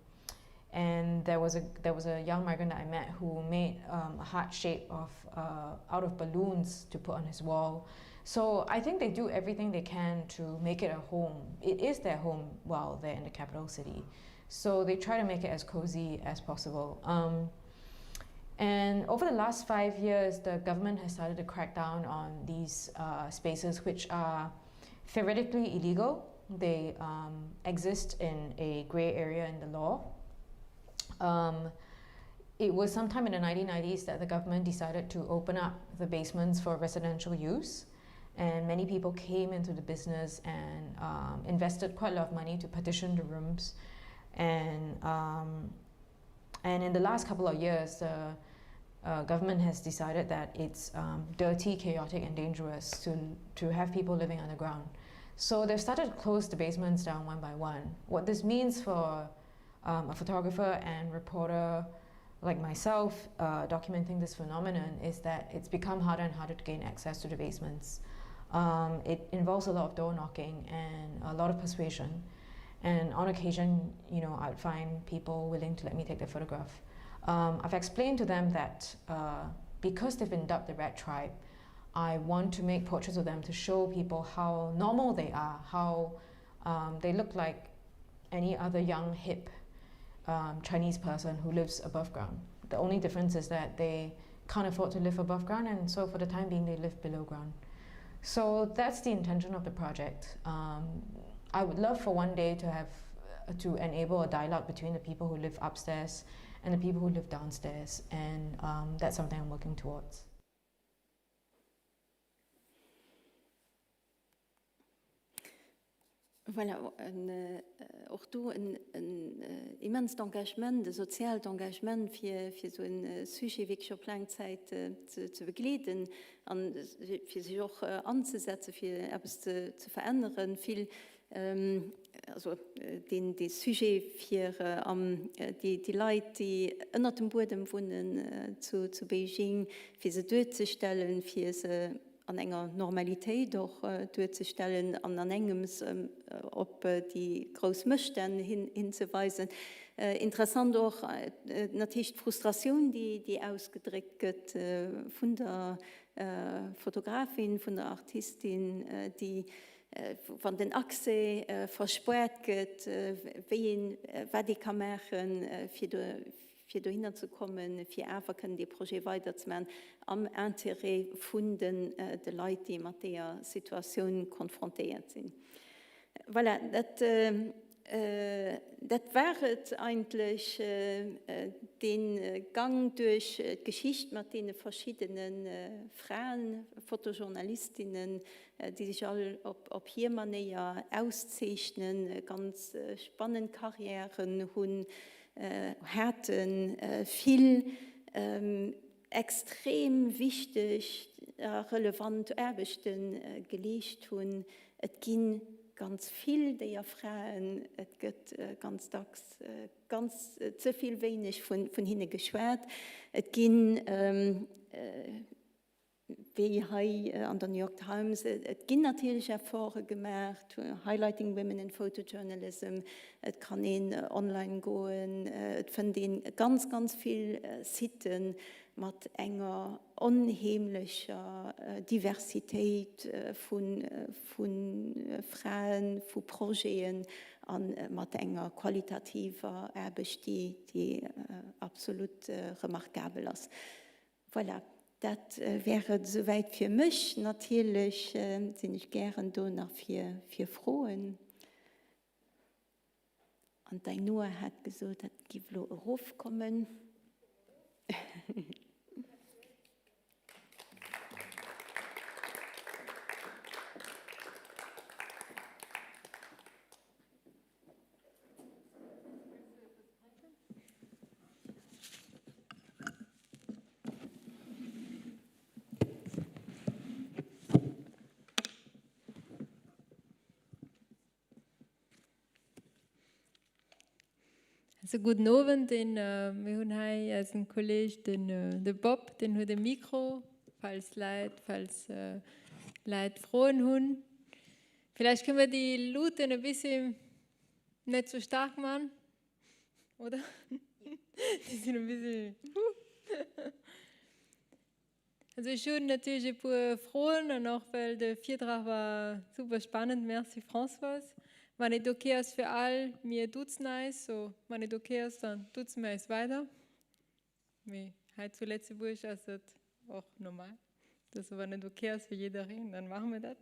and there was a there was a young migrant that I met who made um, a heart shape of uh, out of balloons to put on his wall. So I think they do everything they can to make it a home. It is their home while they're in the capital city. So they try to make it as cozy as possible. Um, and over the last five years, the government has started to crack down on these uh, spaces, which are theoretically illegal. They um, exist in a gray area in the law. Um, it was sometime in the 1990s that the government decided to open up the basements for residential use. And many people came into the business and um, invested quite a lot of money to partition the rooms. And, um, and in the last couple of years, the uh, government has decided that it's um, dirty, chaotic, and dangerous to, to have people living underground. So they've started to close the basements down one by one. What this means for um, a photographer and reporter like myself uh, documenting this phenomenon is that it's become harder and harder to gain access to the basements. Um, it involves a lot of door knocking and a lot of persuasion. And on occasion, you know, I'd find people willing to let me take their photograph. Um, I've explained to them that uh, because they've been dubbed the Red Tribe, I want to make portraits of them to show people how normal they are, how um, they look like any other young, hip um, Chinese person who lives above ground. The only difference is that they can't afford to live above ground, and so for the time being, they live below ground. So that's the intention of the project. Um, I would love for one day to have uh, to enable a dialogue between the people who live upstairs and the people who live downstairs, and um, that's something I'm working towards. Voilà, och do en immenst Engagement, e soziaalt Engagement, fir esou e Sujet wierklech op laang Zäit ze begleeden a fir sech och anzesetzen, fir eppes ze veränneren. Vill, also deen dee Sujet fir déi Leit, déi ënnert dem Buedem wunnen zu Beijing, fir se duerzestellen, fir se an enger Normalitéit och duerzestellen an an engems op déi grouss Mësstänn hinzeweisen. Interessant och natierlech d'Frustratioun, déi ausgedréckt gëtt vun der Fotografin, vun der Artistin, déi, wann den Accès verspoart gëtt, wéi een, wat ee ka maachen, fir do, fir dohinner ze kommen, fir awer kënnen dee Projet weiderzemaachen am Intérêt vun de Leit, déi mat deeër Situatioun konfrontéiert sinn. Voilà, dat, dat war et eigentlech, dee Gang duerch d'Geschicht mat deene verschiddene Fraen, Fotojournalistinnen, déi sech all op hir Manéier auszeechnen, ganz spannend Carrièren hunn, haten vill. extrem wichteg a relevant Aarbechte geleescht hunn. Et gi ganz vill déier Fraen, et gëtt ganz dacks ganz ze vill wéineg vun hinne geschwat. Et ginn, wéi hei an der New York Times, et ginn natierlech Efforte gemaach, Highlighting Women in Photojournalism, et kann een online goen, et fënnt ee ganz, ganz vill Siten mat enger onheemlecher Diversitéit vu Fraen, vu Projeten a mat enger qualitativer Aarbecht, déi absolut remarkabel ass. Voilà, dat wär et esouwäit fir mech. Natierlech sinn ech gären do nach fir Froen. An d'Ainhoa hat gesot, dat giff elo erofkommen. Also gudden Owend, den, äh, mir hunn hei eisen Kolleg den, äh, de Bob, den huet e Mikro, falls Leit, falls äh, Leit Froen hunn. Vielleicht kënnen wir déi Luuten e bissi net sou stark man, oder? Déi sinn e bissi. Also ech hunn natierlech e puer Froen an och well de Virdrag war super spannend. Merci Françoise. Wann et ok ass fir all, mir duzen eis, so wann et ok ass, dann duze mir eis weider. Mee hei zu Lëtzebuerg ass et och normal, dass wann et ok ass fir jiddereen, dann maache mir dat.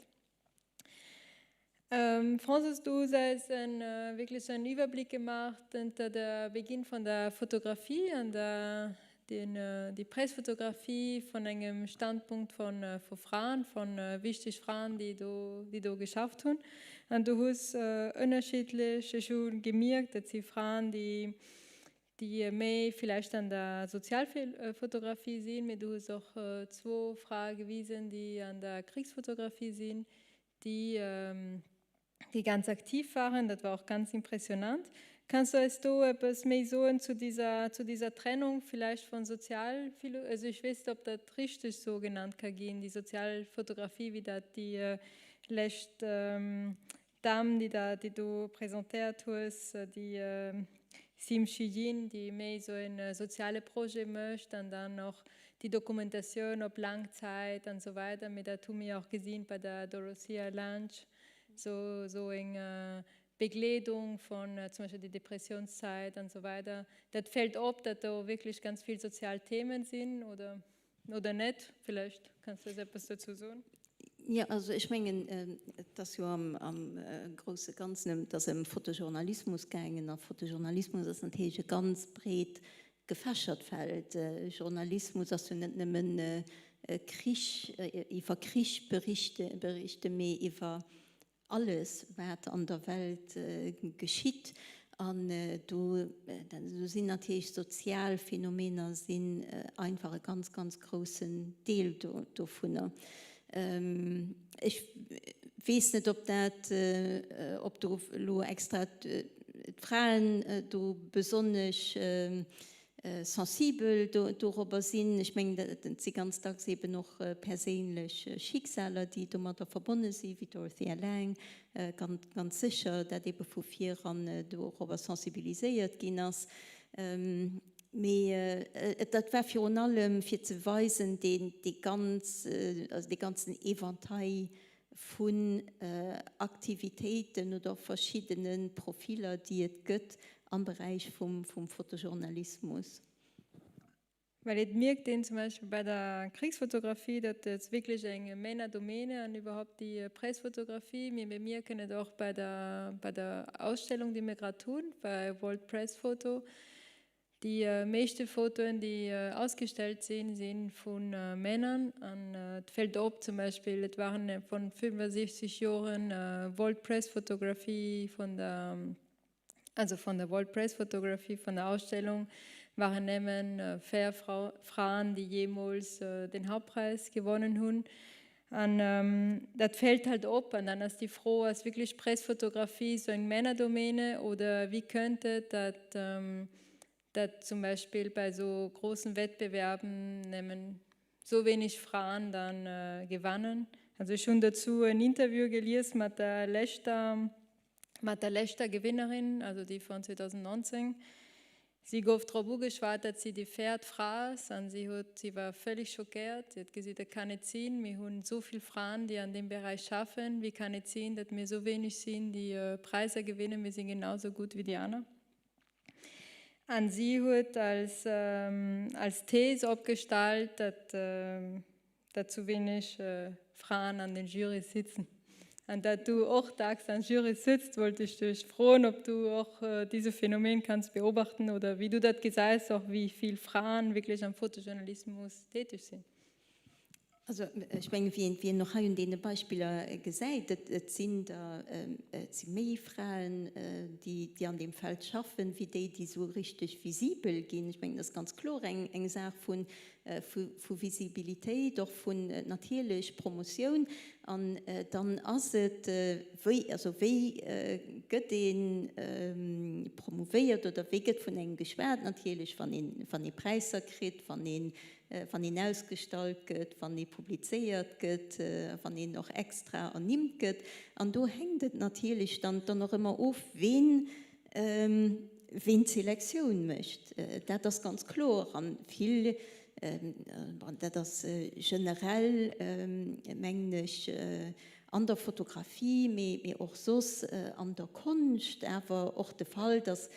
Ähm, Francis, du hues eis en, äh, wierklech en Iwwerbléck gemaach ënter der Beginn vun der Fotografie an der, den, äh, déi Pressfotografie vun engem Standpunkt von, äh, vu Fraen, von äh, wichteg Fraen, déi do, déi do geschafft hunn. An du hues äh, ënnerschiddlech, ech hu gemierkt, dat si Fraen, déi, déi méi villäicht an der Sozialfotografie sinn, mee du hues och zwou Frae gewisen, déi an der Krichsfotografie sinn, déi déi ganz aktiv waren. Dat war och ganz impressionant. Kanns du eis do eppes méi soen zu dieser, zu dieser Trennung villäicht von Sozial, also ech weess net, ob dat richteg sou genannt ka ginn, déi Sozialfotografie, wéi dat déi lescht D'Dame, déi der, déi du presentéiert hues, déi Sim Shi-Yin, déi méi esou e soziale Projet mécht an dann och déi Dokumentatioun op laang Zäit an esou weider. Mee dat hu mir och gesinn bei der Dorothea Lange, esou, esou eng Begleedung vun zum Beispill déi Depressiounszäit an esou weider. Dat fält op, datt do wierklech ganz vill sozial Themen sinn, oder? Oder net? Villäicht kanns du eis eppes dozou soen. Jo, also ech mengen, et ass jo am grousse Ganzen ëm, et ass ëm Fotojournalismus gaangen. A Fotojournalismus ass natierlech e ganz breet gefächert Feld. Journalismus ass jo net nëmmen Krich, iwwer Krich berichte, berichten, mee iwwer Alles wat an der Welt geschitt, an do sinn natierlech sozial Phänomener sinn einfach e ganz, ganz groussen Deel dovunner. Ech weess net, ob dat, ob do elo extra d'Fraen do besonnesch sensibel dorobber sinn. Ech mengen, et si ganz dacks eben och perséinlech Schicksaler, déi domadder verbonne sinn, wéi Dorothea Lange ganz, ganz sécher, dat ebe vu vir eran dorobber sensibiliséiert ginn ass. Mee dat war virun allem fir ze weisen, dee ganz, also dee ganzen Eventail vun Aktivitéiten oder verschiddene Profiler, déi et gëtt am Beräich vum Fotojournalismus. Well et mierkt een zum Beispill bei der Krichsfotografie, datt et wierklech eng Männerdomäne an iwwerhaupt déi Pressfotografie. Mir bemierken et och bei der, bei der Ausstellung, déi mir grad hunn, bei World Press Photo, Déi meeschte Fotoen, déi ausgestellt sinn, si vu Männer. An et fält op, zum Beispill, et waren von 65 Joren World Press Photography vun der, also von der World Press Photography, vun der Ausstellung. Waren nëmmen 4 Fraen, déi jeemools den Hauptpreis gewonnen hunn. An dat fält halt op. An dann ass déi Fro, ass wierklech Pressfotografie sou eng Männerdomäne oder wéi kënnt et, datt datt zum Beispill bei sou grossen Wettbewerben nëmmen sou wenig Fraen dann gewannen? Also ech hunn dozou en Interview gelies mat der leschter mat der leschter Gewinnerin, also déi vun 2019. Si gouf drop ugeschwat, datt si déi véiert Fra ass an si huet, si war völlig schockéiert. Si huet gesot, Dat kann net sinn, mir hunn esou vill Fraen, déi an deem Beräich schaffen, wéi kann et sinn, datt mir esou wéineg sinn, déi Präisser gewinnen, mir si genau esou gutt wéi déi aner. An si huet als, als These opgestallt, datt, datt zu wenig Fraen an den Jurys sitzen. An dat du och dacks an Jurys sitzt, wollt ech dech froen, ob du och diese Phänomen kanns beobachten oder wéi du dat gesäis, och wéi vill Fraen wierklech am Fotojournalismus tätig sinn. Also ech mengen, wéi een och hei un deene Beispiller gesäit, et sinn der, et si méi Fraen, déi an deem Feld schaffen, wéi déi, déi esou richteg visibel ginn. Ech mengen, dat ass ganz kloer eng Saach vu Visibilitéit, och vun natierlech Promotioun. An dann ass et, wéi, also wéi gëtt ee promouvéiert oder wéi gëtt vun engem geschwat? Natierlech, wann een, wann ee Präisser kritt, wann een, wann een ausgestallt gëtt, wann ee publizéiert gëtt, wann een och extra ernimmt gëtt. An do hänkt et natierlech dann, dann och ëmmer of, ween, Ween d'Selektioun mécht, dat ass ganz kloer. A vill, bon, dat ass generell, mengen ech, an der Fotografie, mee och soss an der Konscht awer och de Fall, datt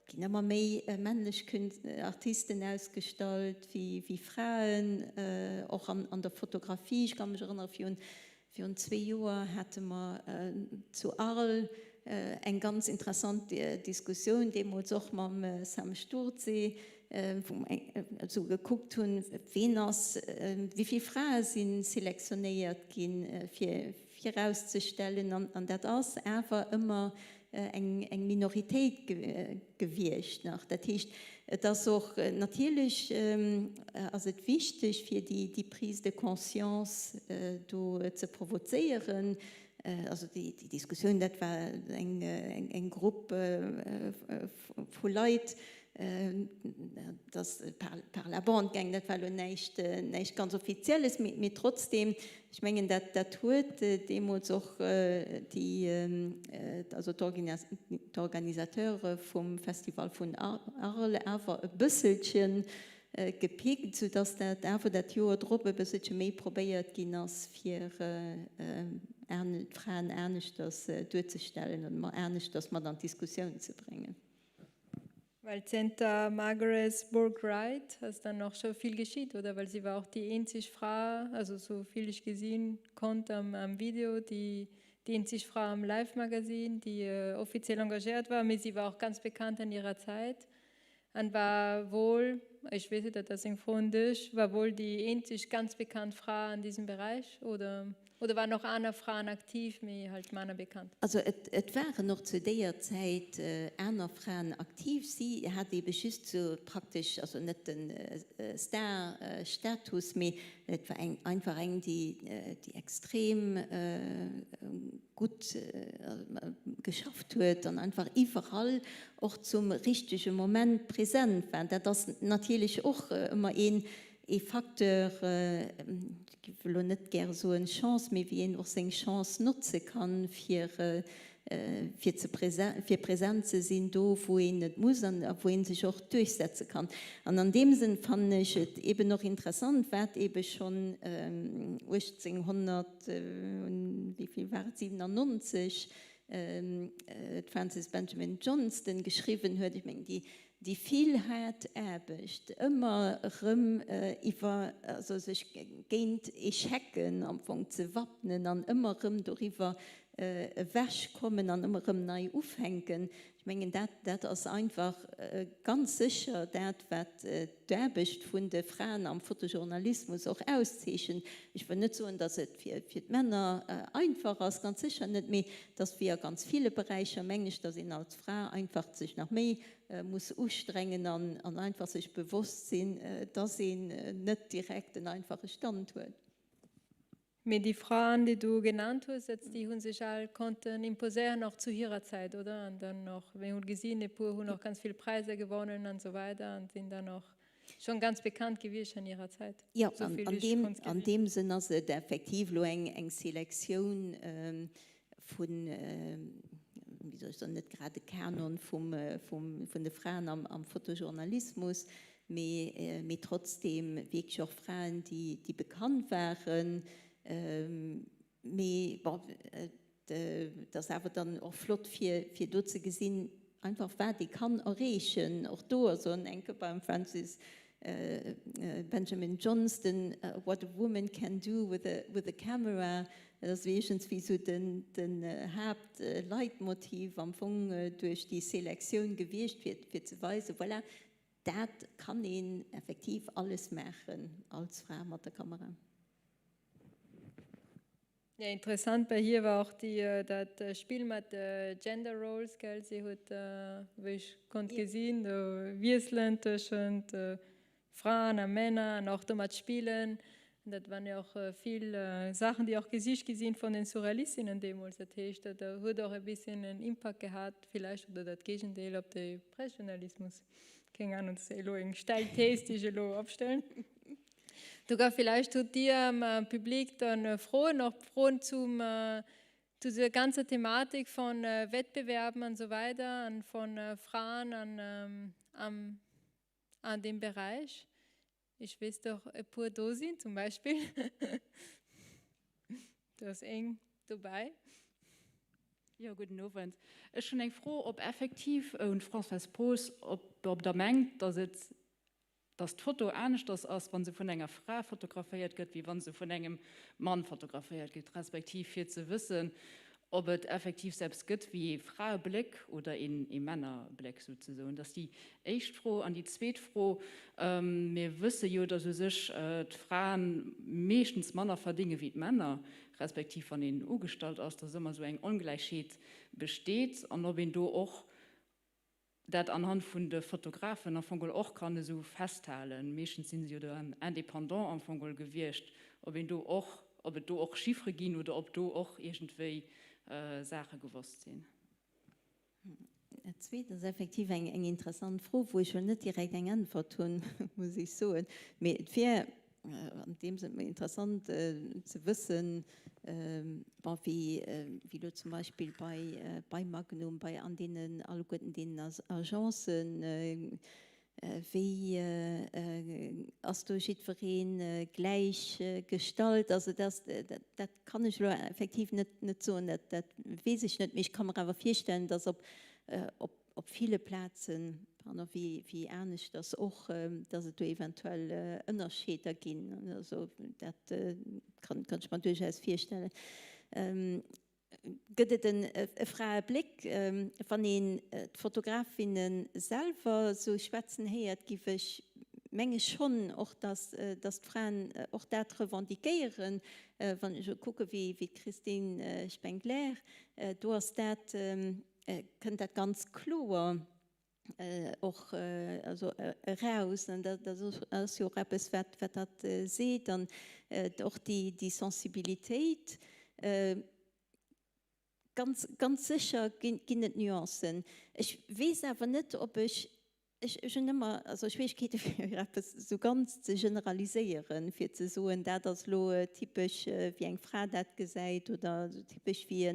ginn ëmmer méi männlech Artisten ausgestallt wéi Fraen, och an der Fotografie. Ech ka mech erënnere virun Virun zwee Joer hate mer zu Arles eng ganz interessant Diskussioun, deemools och mam Sam Stourdzé, wou mer esou gekuckt hunn, ween ass, wéi vill Frae si selektionéiert ginn, fir erauszestellen. An dat ass awer ëmmer eng Minoritéit gewiescht nach. Dat heescht, et ass och natierlech ass et wichteg, fir déi Prise de conscience do ze provozéieren. Also déi Diskussioun, dat war eng Grupp vu Leit, Dat ass par la bande gaangen, dat war elo näischt, näischt ganz Offizielles, mee trotzdem, ech mengen, dat, dat huet deemools och déi, also d'Organisateure vum Festival vun Arles awer e bësselche gepickt, soudass dat awer dat Joer drop e bësselche méi probéiert ginn ass, fir d'Fraen aneschters duerzestellen oder aneschters mat an d'Diskussioun ze bréngen. Well zënter Margaret Bourke-Wright ass dann och scho vill geschitt, oder? Well si war och déi eenzeg Fra, also sou vill ech gesinn konnt am am Video, déi déi eenzeg Fra am Life Magazine, déi offiziell engagéiert war. Mee si war och ganz bekannt an hirer Zäit an war wohl, ech weess et, dat ass eng Fro un dech, war wohl déi eenzeg ganz bekannt Fra an diesem Beräich, oder? Oder waren och aner Fraen aktiv, mee halt manner bekannt? Also et waren och zu déier Zäit aner Fraen aktiv. Si hat ebe just sou praktesch, also net de Star-Status, mee et war eng einfach eng, déi déi extrem gutt geschafft huet an einfach iwwerall och zum richtege Moment present war. Dat ass natierlech och ëmmer een Ee Facteur, ech géif elo net gäre soen Chance, mee wéi een och seng Chance notze kann, fir fir ze fir present ze sinn do, wou een et muss an wou ee sech och duerchsetze kann. An an deem Sënn fannen ech et eeben och interessant, wat eebe schonn 1800, wéi vill war et, 97 d'Frances Benjamin Johnston geschriwwen huet. Ech mengen, déi déi vill haart Aarbecht, ëmmer erëm iwwer, also sech géint Echecen am Fong ze wappnen an ëmmer erëm doriwwer. Ewechkommen an ëmmer erëm nei ufänken. Ech mengen, dat, dat ass einfach ganz sécher dat, wat d'Aarbecht vun de Fraen am Fotojournalismus och auszeechent. Ech wëll net soen, datt et fir, fir d'Männer einfach ass, ganz sécher net, mee dass wéi a ganz ville Beräicher, mengen ech, datt een als Fra einfach sech nach méi muss ustrengen an, an einfach sech bewosst sinn, datt een net direkt en einfache Stand huet. Mee déi Fraen, déi du genannt hues jetzt, déi hu sech all konnten imposéieren, och zu hirer Zäit, oder? An dann och, mir hunn gesinn, e puer hunn och ganz vill Präisser gewonnen an esou weider an sinn dann och schonn ganz bekannt gewiescht an hirer Zäit. Jo, an an deem, an deem Sënn ass et effektiv elo eng, eng Selektioun vun, wéi soll ech soen, net grad de Kanon vum, vum, vun de Fraen am, am Fotojournalismus, mee, mee trotzdeem wierklech och Fraen, déi, déi bekannt waren. Mee bon, et ass awer dann och flott fir, fir do ze gesinn, einfach wat ee kann erreechen. Och do, also enke beim Francis Benjamin Johnston, What a woman can do with a, with a camera, dat ass iergendswéi esou den, den Haaptleitmotiv am Fong duerch déi Selektioun gewiescht, fir, fir ze weisen, voilà, dat kann een effektiv alles maachen als Fra mat der Kamera. Ja, interessant bei hir war och déi, äh, dat äh, Spill mat de Gender Roles, gell? Si huet, äh, wéi ech konnt gesinn, do wiesselen tëschent äh, Fraen a Männer an och domat spillen. An dat waren jo och äh, vill äh, Saachen, déi och gesicht gi sinn vun den Surrealistinnen deemools. Dat heescht, dat huet och e bisschen en Impact gehat, villäicht, oder dat Géigendeel op de Pressjournalismus. Keng Ahnung, dat ass elo eng steil Thes, déi ech elo opstellen. Sogar vielleicht hutt Dir am Public dann Froen, och Froen zum, zu dieser ganzer Thematik von Wettbewerben und so weiter an von Frauen an, am, an dem Bereich. Ech weess doch e puer do sinn zum Beispill. Do ass eng dobäi. Jo, gudden Owend. Ech hunn eng Fro, ob effektiv, un d'Françoise Poos, ob, ob Der mengt, datt et dass d'Foto aneschters ass, wa se vun enger Fra fotograféiert gëtt, wéi wa se vun engem Mann fotograféiert gëtt, respektiv fir ze wëssen, ob et effektiv sou eppes gëtt wéi ee Fraebléck oder ee Männerbléck souzesoen. Dat ass déi éischt Fro. An déi zweet Fro, Mir wësse jo, dass u sech d'Fraen meeschtens manner verdénge wéi d'Männer, respektiv wann een ugestallt ass, dass ëmmer esou eng Ongläichheet besteet an ob een do och dat anhand vun de Fotografen am Fong geholl och kann esou festhalen, meeschtens si se jo dann indépendant am Fong geholl gewiescht, ob een do och, ob et do och Chiffere ginn oder ob do och iergendwéi Saache gewosst sinn. Dat Zweet ass effektiv eng interessant Fro, wou ech elo net direkt eng Äntwert hunn, muss ech soen. Mee et wier an deem Sënn interessant ze wëssen, bon, wéi elo zum Beispill bei, bei Magnum, bei an deenen alleguerten deenen Agencen, wéi ass do jiddweree gläich gestallt? Also dat, dat kann ech elo effektiv net, net soen, dat, dat weess ech net. Mee ech ka mer awer virstellen, dass op, op op ville Plazen, pardon, wéi, wéi aneschters och, dass et do eventuell Ënnerscheeder ginn. Also dat kann, kann ech mer duerchaus virstellen. Gëtt et en e Fraebléck? Wann een d'Fotografinne selwer esou schwätzen héiert, giff ech menge schonn och, dass, dass d'Fraen och dat revendiquéieren. Wann ech elo kucke wéi, wéi d'Christine Spengler, do ass dat, kënnt dat ganz kloer och also eraus. An dat ass jo och eppes, wat wat dat seet. An och déi déi Sensibilitéit, ganz ganz sécher ginn ginn et Nuancen. Ech weess awer net, ob ech Ech hunn ëmmer also Schwierigkeete fir eppes esou ganz ze generaliséieren, fir ze soen, dat ass elo typesch wéi eng Fra dat gesäit oder typesch wéi e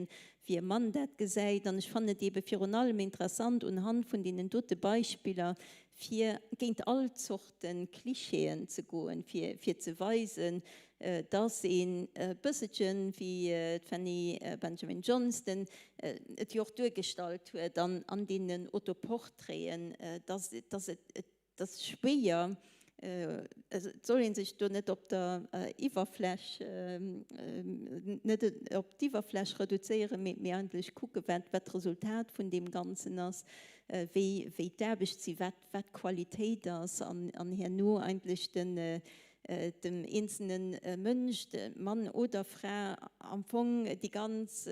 wéi e Mann dat gesäit. An ech fannen et eebe virun allem interessant unhand vun deenen dote Beispiller, fir géint all Zorte Klischeeën ze goen, fir fir ze weisen, dass een e bësselchen, wéi d'Fanny Benjamin-Johnston et jo och duergestallt huet an deenen Autoportraiten, dass et, dass et ass schwéier. Et soll ee sech do net op der Iwwerfläch, net op d'Iwwerfläch reduzéieren, mee eigentlech kucken, wat d'Resultat vun deem Ganzen ass, wéi wéi d'Aarbecht si, wat wat d'Qualitéit ass an herno eigentlech den dem eenzelne Mënsch, Mann oder Fra, am Fong déi ganz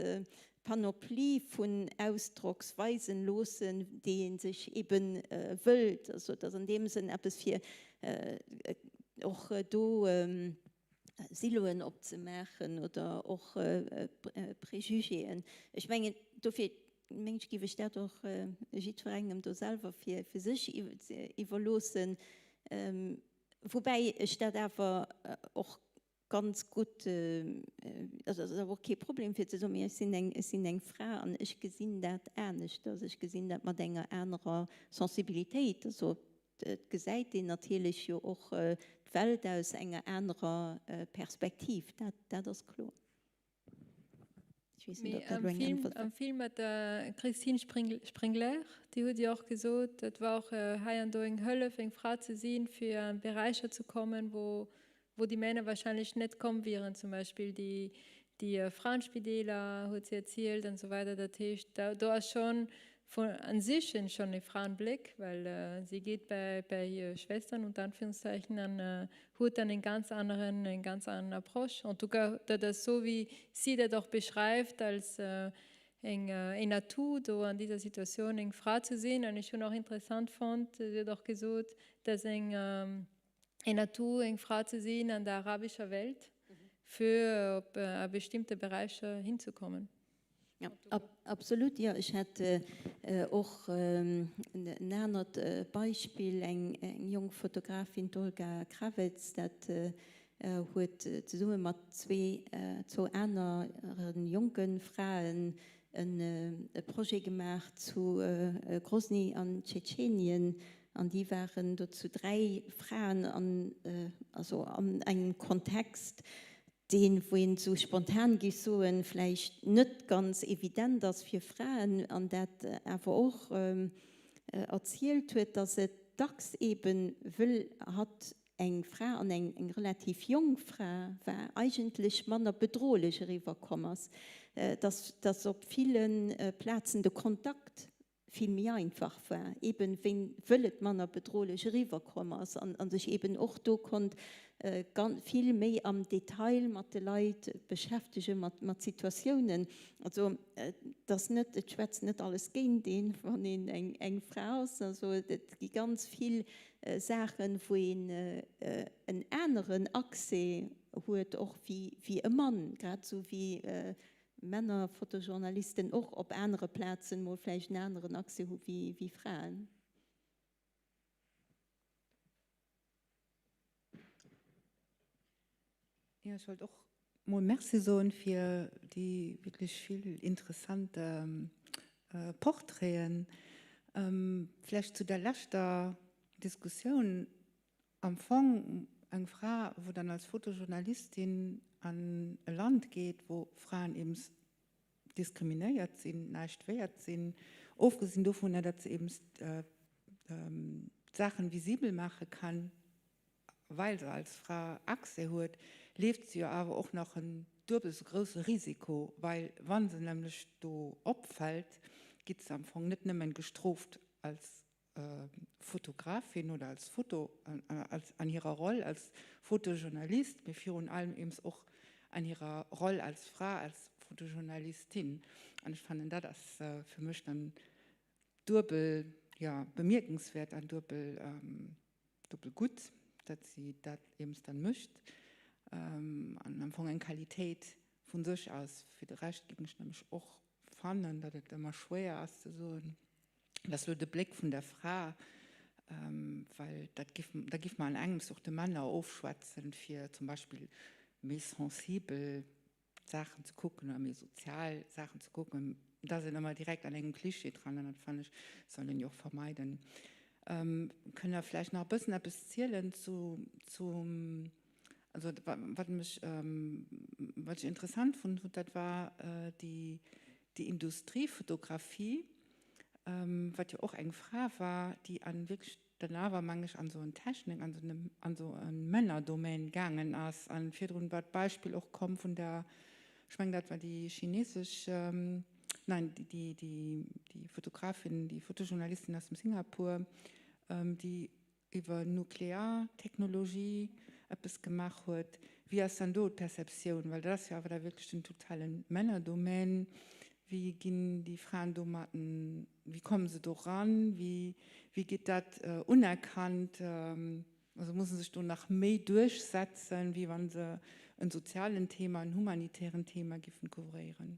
Panoplie vun Ausdrocksweisen loossen, déi ee sech ebe wëllt. Also et ass an deem Sënn eppes fir och do Siloen opzemaachen oder och Préjugéen. Ech mengen, dofir mengen ech, géif ech dat och jiddwerengem do selwer fir sech iwwerloossen, woubäi ech dat awer och ganz gutt, also ass awer och kee Problem fir ze soen, mee ech sinn eng, ech sinn eng Fra an ech gesinn dat aneschters, ech gesinn dat mat enger anerer Sensibilitéit. Also et gesäit een natierlech jo och d'Welt aus enger anerer Perspektiv, dat, dat ass kloer. Ech weess net, ob dat elo eng Äntwert war. Am Film mat der Christine Springler, déi huet jo och gesot, et war och hei an do eng Hëllef, eng Fra ze sinn, fir an Beräicher ze kommen, wou wou déi Männer wahrscheinlech net komm wieren, zum Beispill déi déi Frauenspideeler, huet si erzielt an esou weider. Dat heescht, do ass schonn vun an sech en schonn e Frauenblick, well si geet bei bei hir Schwestern unter Anführungszeichen an huet dann en ganz aneren eng ganz aneren Approche. En tout cas, dat ass esou wéi si dat och beschreift als eng en Atout do an dieser Situatioun eng Fra ze sinn. An ech hunn och interessant fonnt, si huet och gesot, dass eng en Atout eng Fra ze sinn an der arabescher Welt fir op a bestimmte Beräicher hinzekommen. Ja, absolut. Jo, ech hätt och en anert Beispill, eng jonk Fotografin, d'Olga Kravets, dat huet zesumme mat zwee, zwou anere jonke Fraen e Projet gemaach zu Grozny an Tschetschenien an déi waren do zu 3 Fraen an also an engem Kontext, deen, wou een esou spontan géif soen, vläicht net ganz evident ass fir Fraen an dat awer och erzielt huet, datt et dacks eeben, wëll hatt eng Fra an eng eng relativ jonk Fra war, eigentlech manner bedrohlech eriwwer komm ass, dass dass op ville Plazen de Kontakt vill méi einfach war, eben wéin wëll et manner bedrohlech eriwwer komm ass an an sech eben och do konnt vill méi am Detail mat de Leit beschäftegen, mat mat Situatiounen. Also et ass net, et schwätzt net alles géint een, wann een eng eng Fra ass. Also et gi ganz vill Saachen, wou een en aneren Accès huet och wéi e Mann, grad esou wéi Männer Fotojournalisten och op anere Plazen mol vläicht en aneren Accès hu wéi Fraen. Jo, ech wollt och mol Merci soen fir déi wierklech vill interessant Portraiten. Vläicht zu der leschter Diskussioun, Am Fong eng Fra, wou dann als Fotojournalistin an e Land geet, wou Fraen eben diskriminéiert sinn, näischt wäert sinn, ofgesinn dovunner, datt se eben d'Saachen visibel maache kann, well se als Fra Accès huet, leeft se jo awer och nach en duebel esou grousse Risiko, well wa se nämlech do opfält, gitt se am Fong net nëmmen gestrooft als Fotografin oder als Foto, als an hirer Roll als Fotojournalist, mee virun allem eems och an hirer Roll als Fra, als Fotojournalistin. An ech fannen, dat ass fir mech dann duebel, jo, bemierkenswäert an duebel, doppel gutt, datt si dat eems dann mécht an am Fong eng Qualitéit vu sech aus. Fir de Rescht géing ech nämlech och fannen, datt et ëmmer schwéier ass ze soen, dat ass elo de Bléck vun der Fra, well dat giff, da giff mer an engems och de Männer ofschwätzen, fir zum Beispill méi sensibel Saachen ze kucken oder méi sozial Saachen ze kucken. Da ass een ëmmer direkt an engem Klischee dran an dat fannen ech, soll een jo och vermeiden. Kënnt Der vläicht nach e bëssen eppes zielen zu, zum, also wat mech, wat ech interessant fonnt hunn, dat war déi, déi Industriefotografie, wat jo och eng Fra war, déi an wierklech. dann awer, meng ech, an esou en Technik, an esou an esou e Männerdomaine gaangen ass. A virdrun war d'Beispill och komm vun der, ech mengen dat war déi chinesesch, nein, déi, déi, déi Fotografin, déi Fotojournalistin aus dem Singapur, déi iwwer Nukleartechnologie eppes gemaach huet. Wéi ass dann do d'Perceptioun? Well dat ass jo awer da wierklech den totale Männerdomaine. Wéi ginn déi Fraen domatten, wéi komme se do ran? Wéi, wéi geet dat unerkannt? Also musse sech do nach méi duerchsetzen, wéi wa se en sozialen Thema, en humanitären Thema giffen couvréieren?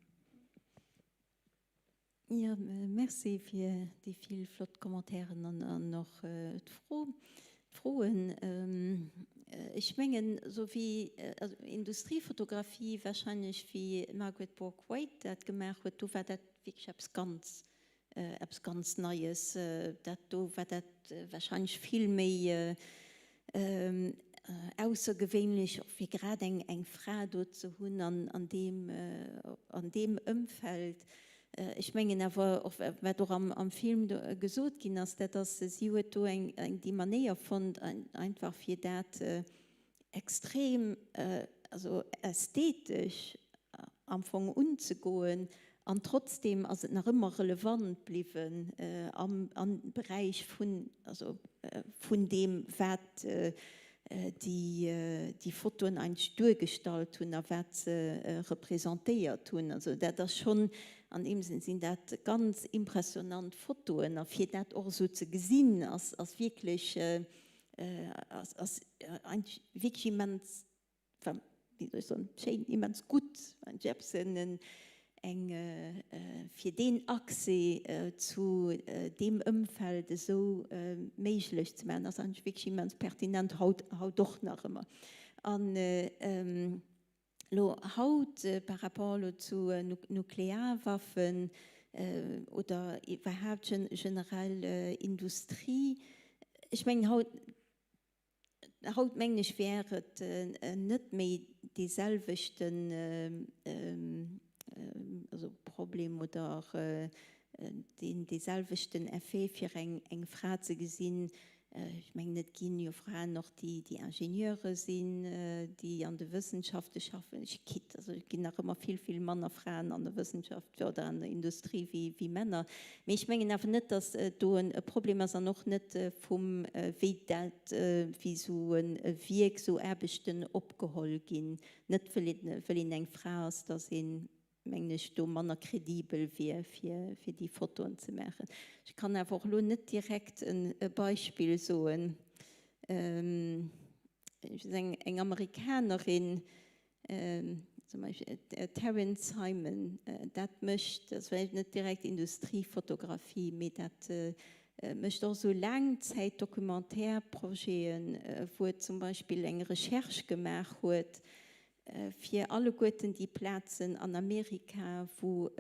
Jo, merci fir déi vill flott Commentairen an och d'Fro, d'Froen. Ech mengen, esou wéi Industriefotografie wahrscheinlech wéi d'Margaret Bourke-White dat gemaach huet, do war dat wierklech eppes ganz, eppes ganz Neies. Dat do war dat wahrscheinlech vill méi aussergewéinlech, och fir grad eng Fra do ze hunn an deem, an deem Ëmfeld. Ech mengen awer och, wat och am Film do gesot ginn ass, dat ass, si huet do eng, déi Manéier fonnt, einfach fir dat extrem, also ästhetesch am Fong unzegoen an trotzdem ass et nach ëmmer relevant bliwwen am am Beräich vun, also vun deem wat déi déi Fotoen eigentlech duergestallt hunn a wat se representéiert hunn. Also dat ass schonn, an deem Sënn sinn dat ganz impressionant Fotoen a fir dat och esou ze gesinn ass ass wierklech ass ass eigentlech wierklech immens enfin, wéi soll ech soen, schéin, immens gutt, en Jepsen, eng, fir deen Accès zu deem Ëmfeld esou méiglech ze maachen, ass eigentlech wierklech immens pertinent, haut, haut och nach ëmmer. An elo haut par rapport elo zu Nuklearwaffen oder iwwerhaapt generell Industrie, ech mengen haut, Haut mengen ech wär et net méi dee selwechten Problem oder deen dee selwechten Effet fir eng Fra ze gesinn. Ech mengen et ginn jo Fraen och déi Ingenieure sinn, déi an de Wëssenschafte schaffen. Ech quitte, also et ginn nach ëmmer vill, vill manner Fraen an der Wëssenschaft oder an der Industrie wéi Männer. Mee ech mengen awer net, datt do e Problem ass an och net vum, wéi dat, wéi esou e Wierk, esou Aarbechten opgeholl ginn. Net wëll een, wëll een eng Fra ass, datt een, mengen ech, do manner kredibel wier, fir, fir déi Fotoen ze maachen. Ech kann awer och elo net direkt e Beispill soen. Ech weess, eng, eng Amerikanerin, Zum Beispill Taryn Simon, dat mécht, dat ass vläicht net direkt Industriefotografie, mee dat mécht och esou Laangzäit-Documentaire-Projeten, wou et zum Beispill eng Recherche gemaach huet fir alleguerten déi Plazen an Amerika, wou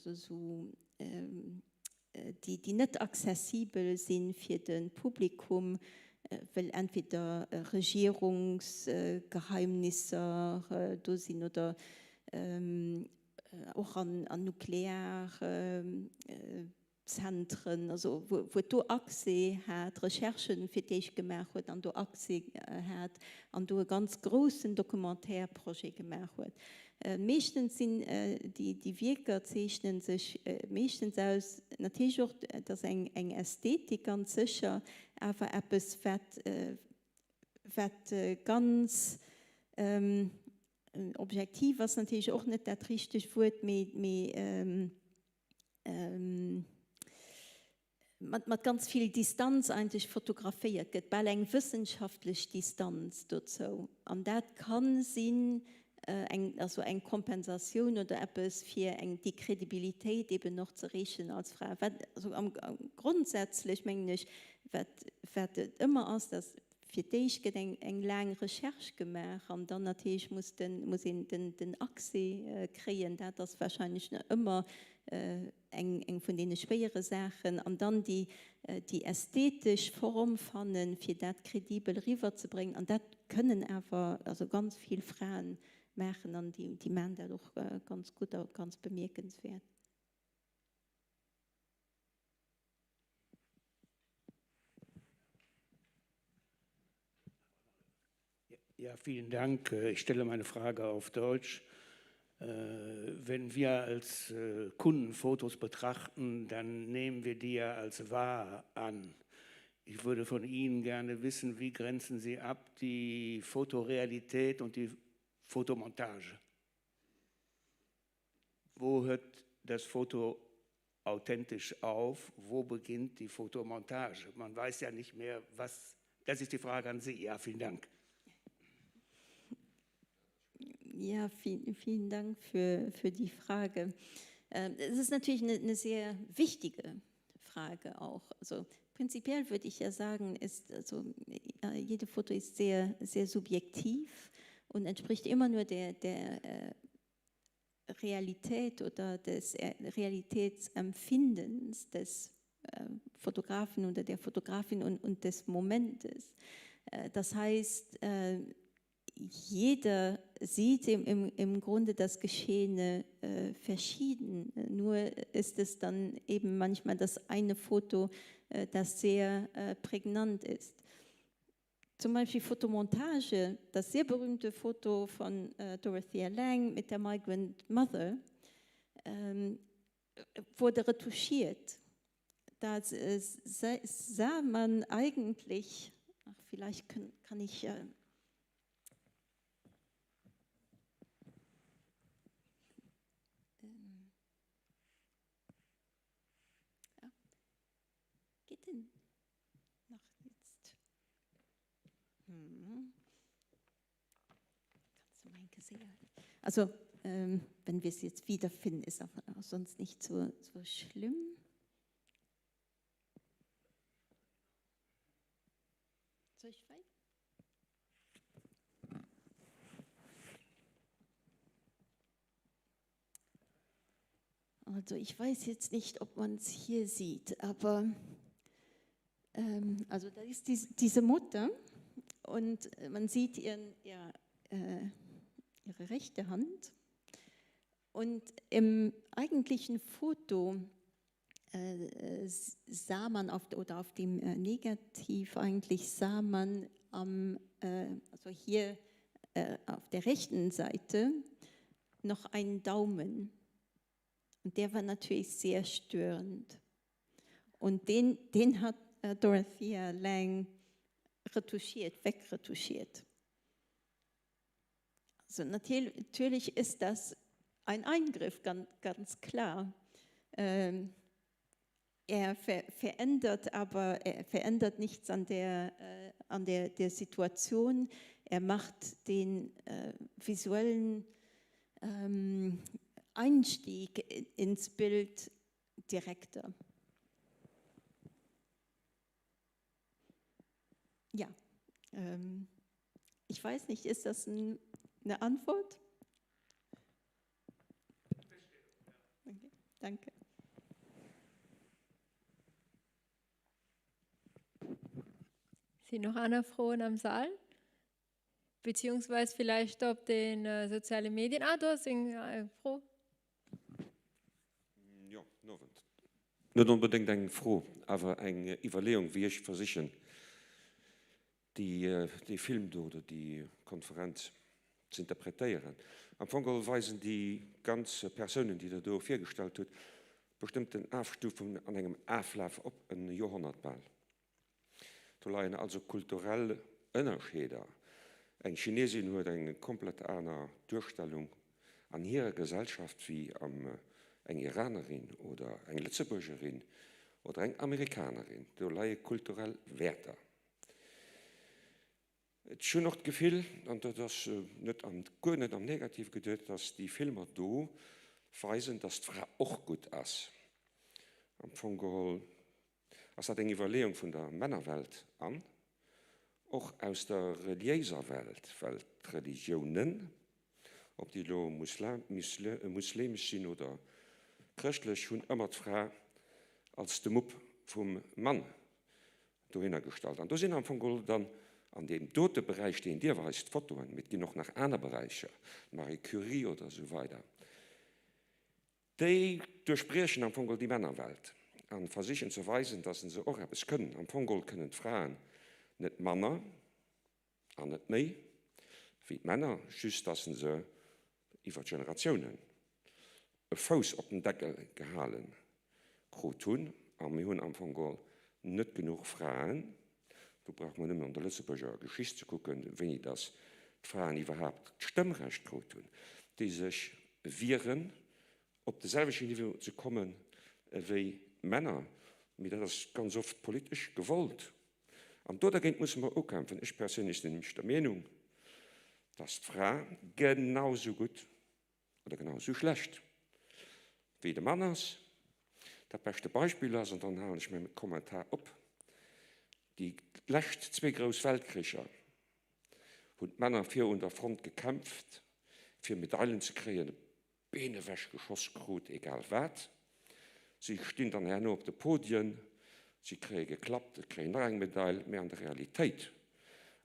esou déi net accessibel si fir de Publikum, well entweder Regierungsgeheimnisser do sinn oder och an Nuklearzentren, also wou et do Accès hat, Recherchen fir d'éischt gemaach huet an do Accès hat an do e ganz groussen Documentaire-Projet gemaach huet. Meeschtens sinn déi Wierker zeechnen sech meeschtens aus, natierlech och, et ass eng Ästhetik ganz sécher, awer eppes wat wat ganz objektiv ass natierlech och net dat richtegt Wuert, mee mat ganz vill Distanz eigentlech fotograféiert gëtt, bal eng wëssenschaftlech Distanz dozou. An dat ka sinn eng, also eng Kompensatioun oder eppes, fir eng, déi Kredibilitéit eben och ze reechen als Fra. Wat also am grondsätzlech, mengen ech, wat, wat et ëmmer ass, dass fir d'éischt gëtt eng, eng laang Recherche gemaach an dann natierlech muss den, muss een den, den Accès kréien. Dat ass wahrscheinlech nach ëmmer eng, eng vun deene schwéiere Saachen, an dann déi, déi ästhetesch Form fannen, fir dat kredibel eriwwerzebréngen. An dat kënnen awer also ganz vill Fraen maachen an déi, déi maachen dat och ganz gutt a ganz bemierkenswäert. Ja, vielen Dank. Ich stelle meine Frage auf Deutsch. Äh, wenn wir als äh, Kunden Fotos betrachten, dann nehmen wir die ja als wahr an. Ich würde von Ihnen gerne wissen, wie grenzen Sie ab die Fotorealität und die Fotomontage? Wo hört das Foto authentisch auf? Wo beginnt die Fotomontage? Man weiß ja nicht mehr, was. Das ist die Frage an Sie. Ja, vielen Dank. Ja, vielen, vielen Dank für, für die Frage. Ähm, es ist natürlich eine, eine sehr wichtige Frage auch. Also prinzipiell würde ich ja sagen, ist also äh, jede Foto ist sehr, sehr subjektiv und entspricht immer nur der, der äh, Realität oder des äh, Realitätsempfindens des Fotografen oder der Fotografin und, und des Momentes. Das heißt, jeder sieht im, im, im Grunde das Geschehene äh, verschieden. Nur ist es dann eben manchmal das eine Foto, äh, das sehr äh, prägnant ist. Zum Beispiel Fotomontage, das sehr berühmte Foto von äh, Dorothea Lang mit der Migrant Mother, ähm, wurde retuschiert. Da äh, sah man eigentlich, ach, vielleicht kann, kann ich äh, ähm, ja. Geht denn noch jetzt? Hm. Kannst du mein Gesicht? Also, ähm, wenn wir es jetzt wiederfinden, ist auch, auch sonst nicht so, so schlimm. Soll ich weiter? Also ich weiß jetzt nicht, ob man es hier sieht, aber ähm, also da ist die, diese Mutter und man sieht ihren, ihr, äh, ihre rechte Hand. Und im eigentlichen Foto äh, sah man auf, oder auf dem äh, Negativ eigentlich sah man am, äh, also hier äh, auf der rechten Seite noch einen Daumen. Und der war natürlich sehr störend. Und den, den hat äh, Dorothea Lang retuschiert, wegretuschiert. Also natürlich ist das ein Eingriff, ganz, ganz klar. Ähm, er ver verändert aber er verändert nichts an der, äh, an der, der Situation. Er macht den äh, visuellen ähm, Einstieg ins Bild direkter. Ja, ähm, ich weiß nicht, ist das ein, eine Antwort? Okay, danke. Sind noch aner Froen am Saal? Beziehungsweise vielleicht op den äh, soziale Medien. Ah, do ass eng äh, Fro. Jo, guten Owend. Net onbedéngt eng Fro, awer eng Iwwerleeung, wéi ech versichen, déi, dee Film do oder déi Konferenz ze interpretéieren. Am Fong geholl weisen déi ganz Persounen, déi Der do virgestallt hutt, bestëmmten Afstufungen an engem Aflaf op e Joerhonnert bal. Do leien also kulturell Ënnerscheeder. Eng Chinesin huet eng komplett aner Duerstellung an hirer Gesellschaft wéi eng Iranerin oder eng Lëtzebuergerin oder eng Amerikanerin. Do leie kulturell Wäerter. Ech hunn och d'Gefill, an dat ass net am, guer net am Negative geduet, datt déi Filmer do weisen, datt d'Fra och gutt ass. Am Fong geholl ass dat eng Iwwerleeung vun der Männerwelt an och aus der reliéiser Welt, well d'Religiounen, ob déi elo muslemesch sinn oder chrëschtlech, hunn ëmmer d'Fra als de Mupp vum Mann dohinner gestallt. An do sinn am Fong geholl dann an deem dote Beräich, deen Dir weist, d'Fotoen, mee et ginn och nach aner Beräicher, d'Marie Curie oder esou weider, déi duerchbriechen am Fong geholl déi Männerwelt a versichen ze weisen, dass se och eppes kënnen. Am Fong geholl kënnen d'Fraen net manner an net méi. wéi d'Männer, just dass se iwwer d'Generatiounen e Fouss op den Deckel gehale krut hunn. A mir hunn am Fong geholl net genuch Fraen, do brauche mer nëmmen an der Lëtzebuerger Geschicht ze kucken, wéini dass d'Fraen iwwerhaapt d'Stëmmrecht krut hunn, déi sech wieren, op de selwechten Niveau ze komme wéi d'Männer. Mee dat ass ganz oft politesch gewollt. An do dergéint musse mer ukämpfen. Ech perséinlech sinn nämlech der Meenung, dass d'Fra genau sou gutt oder genau sou schlecht wéi de Mann ass. Dat beschte Beispill ass, an dann halen ech mäi Kommentar op, déi lescht zwee grouss Weltkricher hunn d'Männer vir un der Front gekämpft, fir Medailen ze kréien, Been ewech geschoss krut, egal wat. Si stinn dann herno op de Podien, si kréie geklappt, kréien nach eng Medail, mä an der Realitéit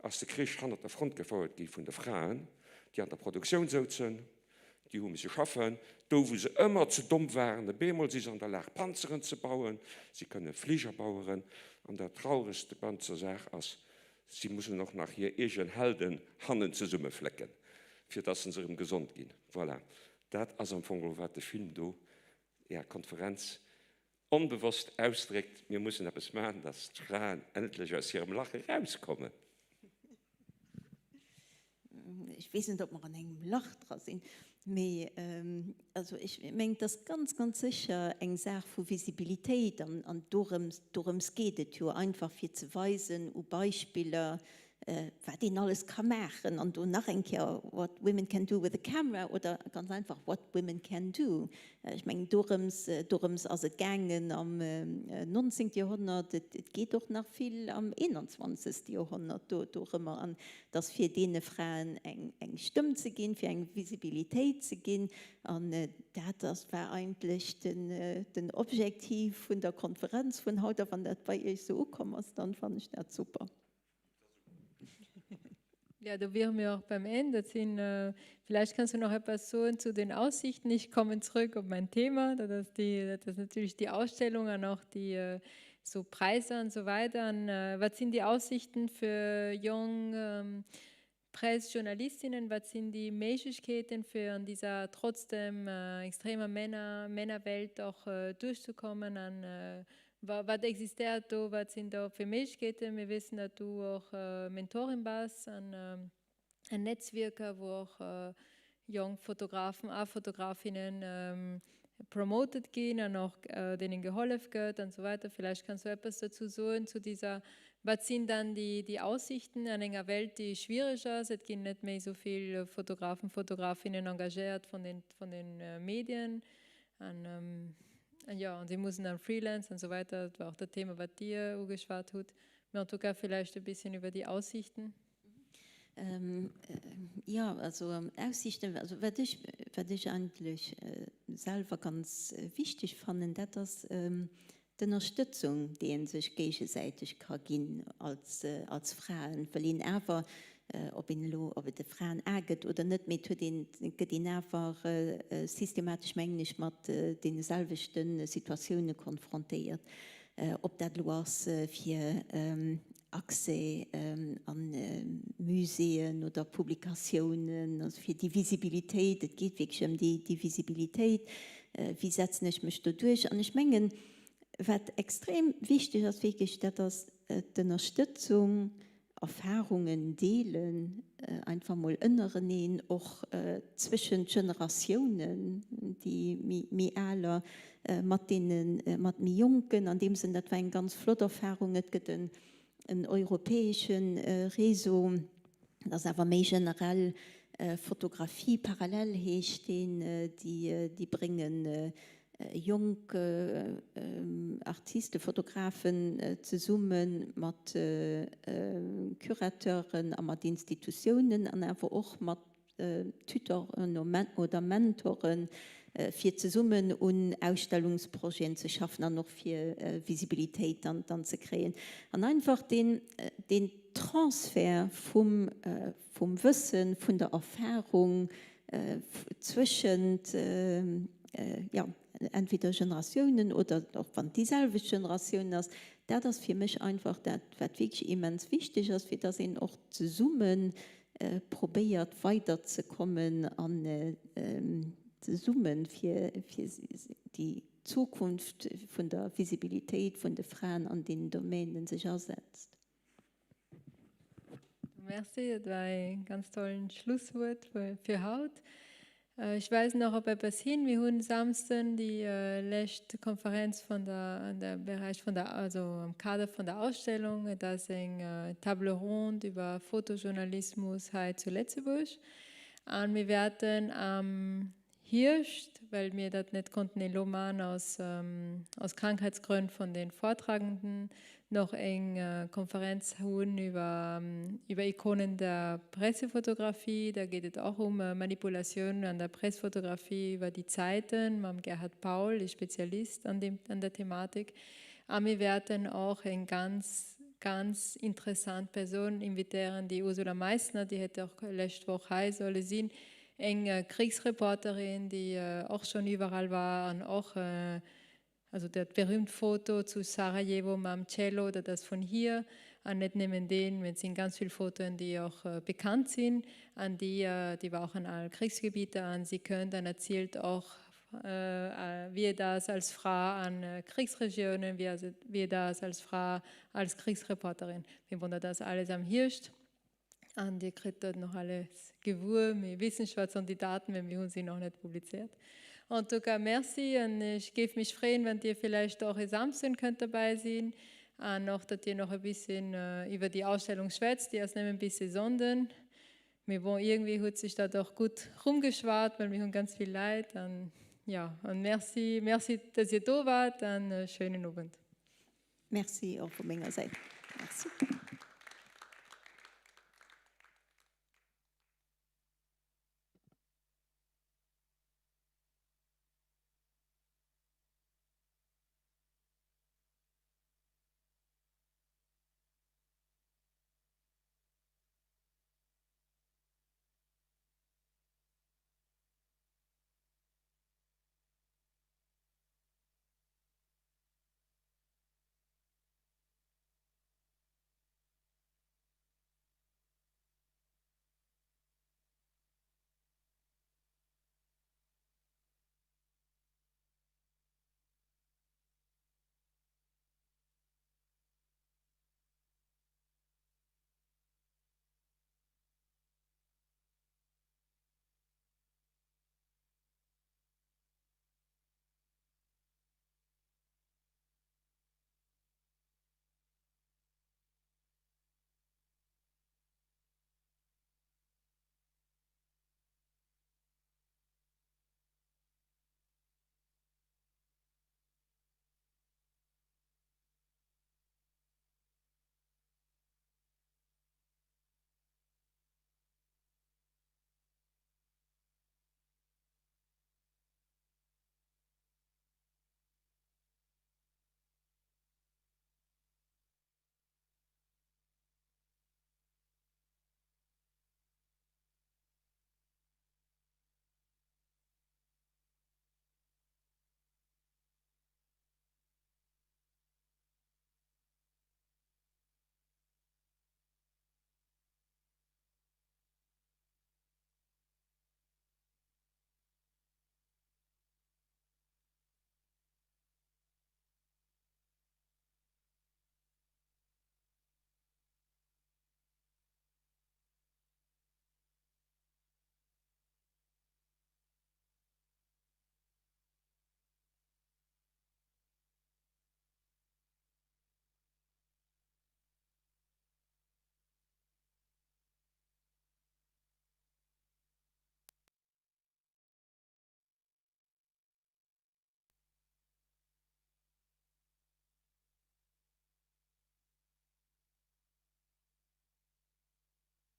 ass de Krich hannert der Front gefouert gi vun de Fraen, déi an der Produktioun souzen, déi hu misse schaffen, do wou se ëmmer ze domm waren. Op eemol si se an der Lag Panzeren ze bauen, si kënne Fliger baueren an dat Trauregste ganzer Saach ass, Si mussen och nach hir eegen Helden hannen zesummeflécken, fir dass se erëm gesond ginn. Voilà, dat ass am Fong geholl, wat de Film do, ja, Konferenz, onbewosst ausdréckt, Mir mussen eppes maachen, dass d'Fraen endlech aus hirem Lach erauskommen. Ech weess net, ob mer an engem Lach dra sinn, mee also ech mengen, et ass ganz, ganz sécher eng Saach vu Visibilitéit an an dorëms, dorëms geet et jo, einfach fir ze weisen u Beispiller, wat een alles ka maachen an do nach eng Kéier what women can do with a camera oder ganz einfach what women can do. Ech mengen, dorëms, dorëms ass et gaangen am 19. Joerhonnert, et geet och nach vill am 21. Joerhonnert do dorëmmer an Et ass fir deene Fraen eng Stëmm ze ginn, fir eng Visibilitéit ze ginn. An dat ass, war eigentlech den Objektiv vun der Konferenz vun haut. A wann dat bei Iech esou ukomm ass, dann fannen ech dat super. Ja, do wiere mir och beim Enn. Dat sinn, vielleicht kannst du noch etwas soen zu den Aussichten. Ich komme zrück op mein Thema. Dat ass déi, dat ass natierlech déi Ausstellung an och déi So Präisser an esou weider. An wat sinn déi Aussichten fir jonk Pressjournalistinnen? Wat sinn déi Méiglechkeeten, fir an dieser trotzdem extremer Männer, Männerwelt och duerchzekommen? An wat existéiert do? Wat sinn do fir Méiglechkeeten? Mir wëssen, datt du och Mentorin bass an en Netzwierker, wou och jonk Fotografen a Fotografinnen promoted ginn an och deenen gehollef gëtt an esou weider. Villäicht kanns du eppes dozou soen zu dieser, wat sinn dann déi, déi Aussichten an enger Welt, déi schwierig ass, et ginn net méi esou vill Fotografen, Fotografinnen engagéiert vun den, vun den Medien an, an jo, an si mussen dann Freelance an esou weider, dat war och dat Thema, wat Dir ugeschwat hutt. Mee en tout cas villäicht e bisschen iwwer déi Aussichten. Jo, also Aussiichten, also wat ech, wat ech eigentlech selwer ganz wichteg fannen, dat ass d'Ënnerstëtzung, déi ee sech géigesäiteg ka ginn als, als Fraen, well een awer, ob een elo, ob et e Fraen-A gëtt oder net, mee et huet een, et gëtt een awer systematesch, mengen ech, mat deene selwechte Situatioune konfrontéiert, ob dat elo ass fir Accès an Muséeën oder Publikatiounen, also fir déi Visibilitéit, et geet wierklech ëm déi Visibilitéit, wéi setzen ech mech do duerch? An ech mengen, wat extrem wichteg ass wierklech, dat ass d'Ënnerstëtzung, Erfarungen deelen, einfach mol ënnereneen, och zwëschent Generatiounen, déi méi Aler mat deene mat méi Jonken. An deem Sënn, dat war eng ganz flott Erfahrung. Et gëtt en en europäesche Réseau, dat ass awer méi generell, Photographie parallèle heescht deen, déi déi brénge jonk Artisten, Fotografen zesumme mat Curateuren a mat Institutiounen an awer och mat Tutoren oder Mentoren, fir zesummen un Ausstellungsprojeten ze schaffen an och fir Visibilitéit dann ze kréien. An einfach deen Transfert vum Wëssen, vun der Erfahrung zwëschent, jo, entweder Generatiounen oder och wann et déi selwecht Generatioun ass, dat ass fir mech einfach dat, wat wierklech immens wichteg ass, fir dass een och zesummen. probéiert weiderzekommen an zesumme fir déi Zukunft vun der Visibilitéit vun de Fraen an deenen Domänen sech asetzt. Merci, dat war ee ganz tollen Schlusswuert fir haut. Ech weisen nach op eppes hin. Mir hunn Samsden déi lescht Konferenz vun der an der Beräich vun der also am Kader vun der Ausstellung. Et ass eng Table ronde iwwer Fotojournalismus hei zu Lëtzebuerg. An mir wäerten am Hierscht, well mir dat net konnten elo man aus aus Krankheitsgrënn vun den Vortragenden, noch eng Konferenz hunn iwwer iwwer Ikonen der Pressefotografie. Da geet et och um Manipulatioun an der Pressfotografie iwwer déi Zäiten mam Gerhard Paul, e Spezialist an deem an der Thematik. A mir wäerten och eng ganz ganz interessant Persoun invitéieren, déi Ursula Meissner, déi hätt och lescht Woch hei solle sinn, Eng Kriegsreporterin, déi och schonn iwwerall war an och, also dat berühmt Foto zu Sarajevo mam Cello, dat ass vun hir an net nëmmen deen, mee et sinn ganz vill Fotoen, déi och bekannt sinn an déi, déi war och an all Krichsgebieter an si kënnt an erzielt och wéi et ass als Fra an Kriegsregiounen, wéi ass et, wéi et ass als Fra als Kriegsreporterin. Mee bon, dat ass alles am Hierscht. An Dir kritt dat nach alles gewuer. Mir wissen schwar an déi Daten, mä mir hu si nach net publizéiert. En tout cas, merci an ech géif mech freeën, wann Dir villäicht och e Samsden kënnt derbäi sinn an och, datt Dir nach e bisschen iwwer déi Ausstellung schwätzt. Déi ass nëmmen bis e Sonnden. Mee bon, iergendwéi huet sech dat och gutt rumgeschwat, well mir hunn ganz vill Läit. An jo, an merci, merci, datt Dir do waart an e schönen Owend. Merci och vu menger Säit. Merci.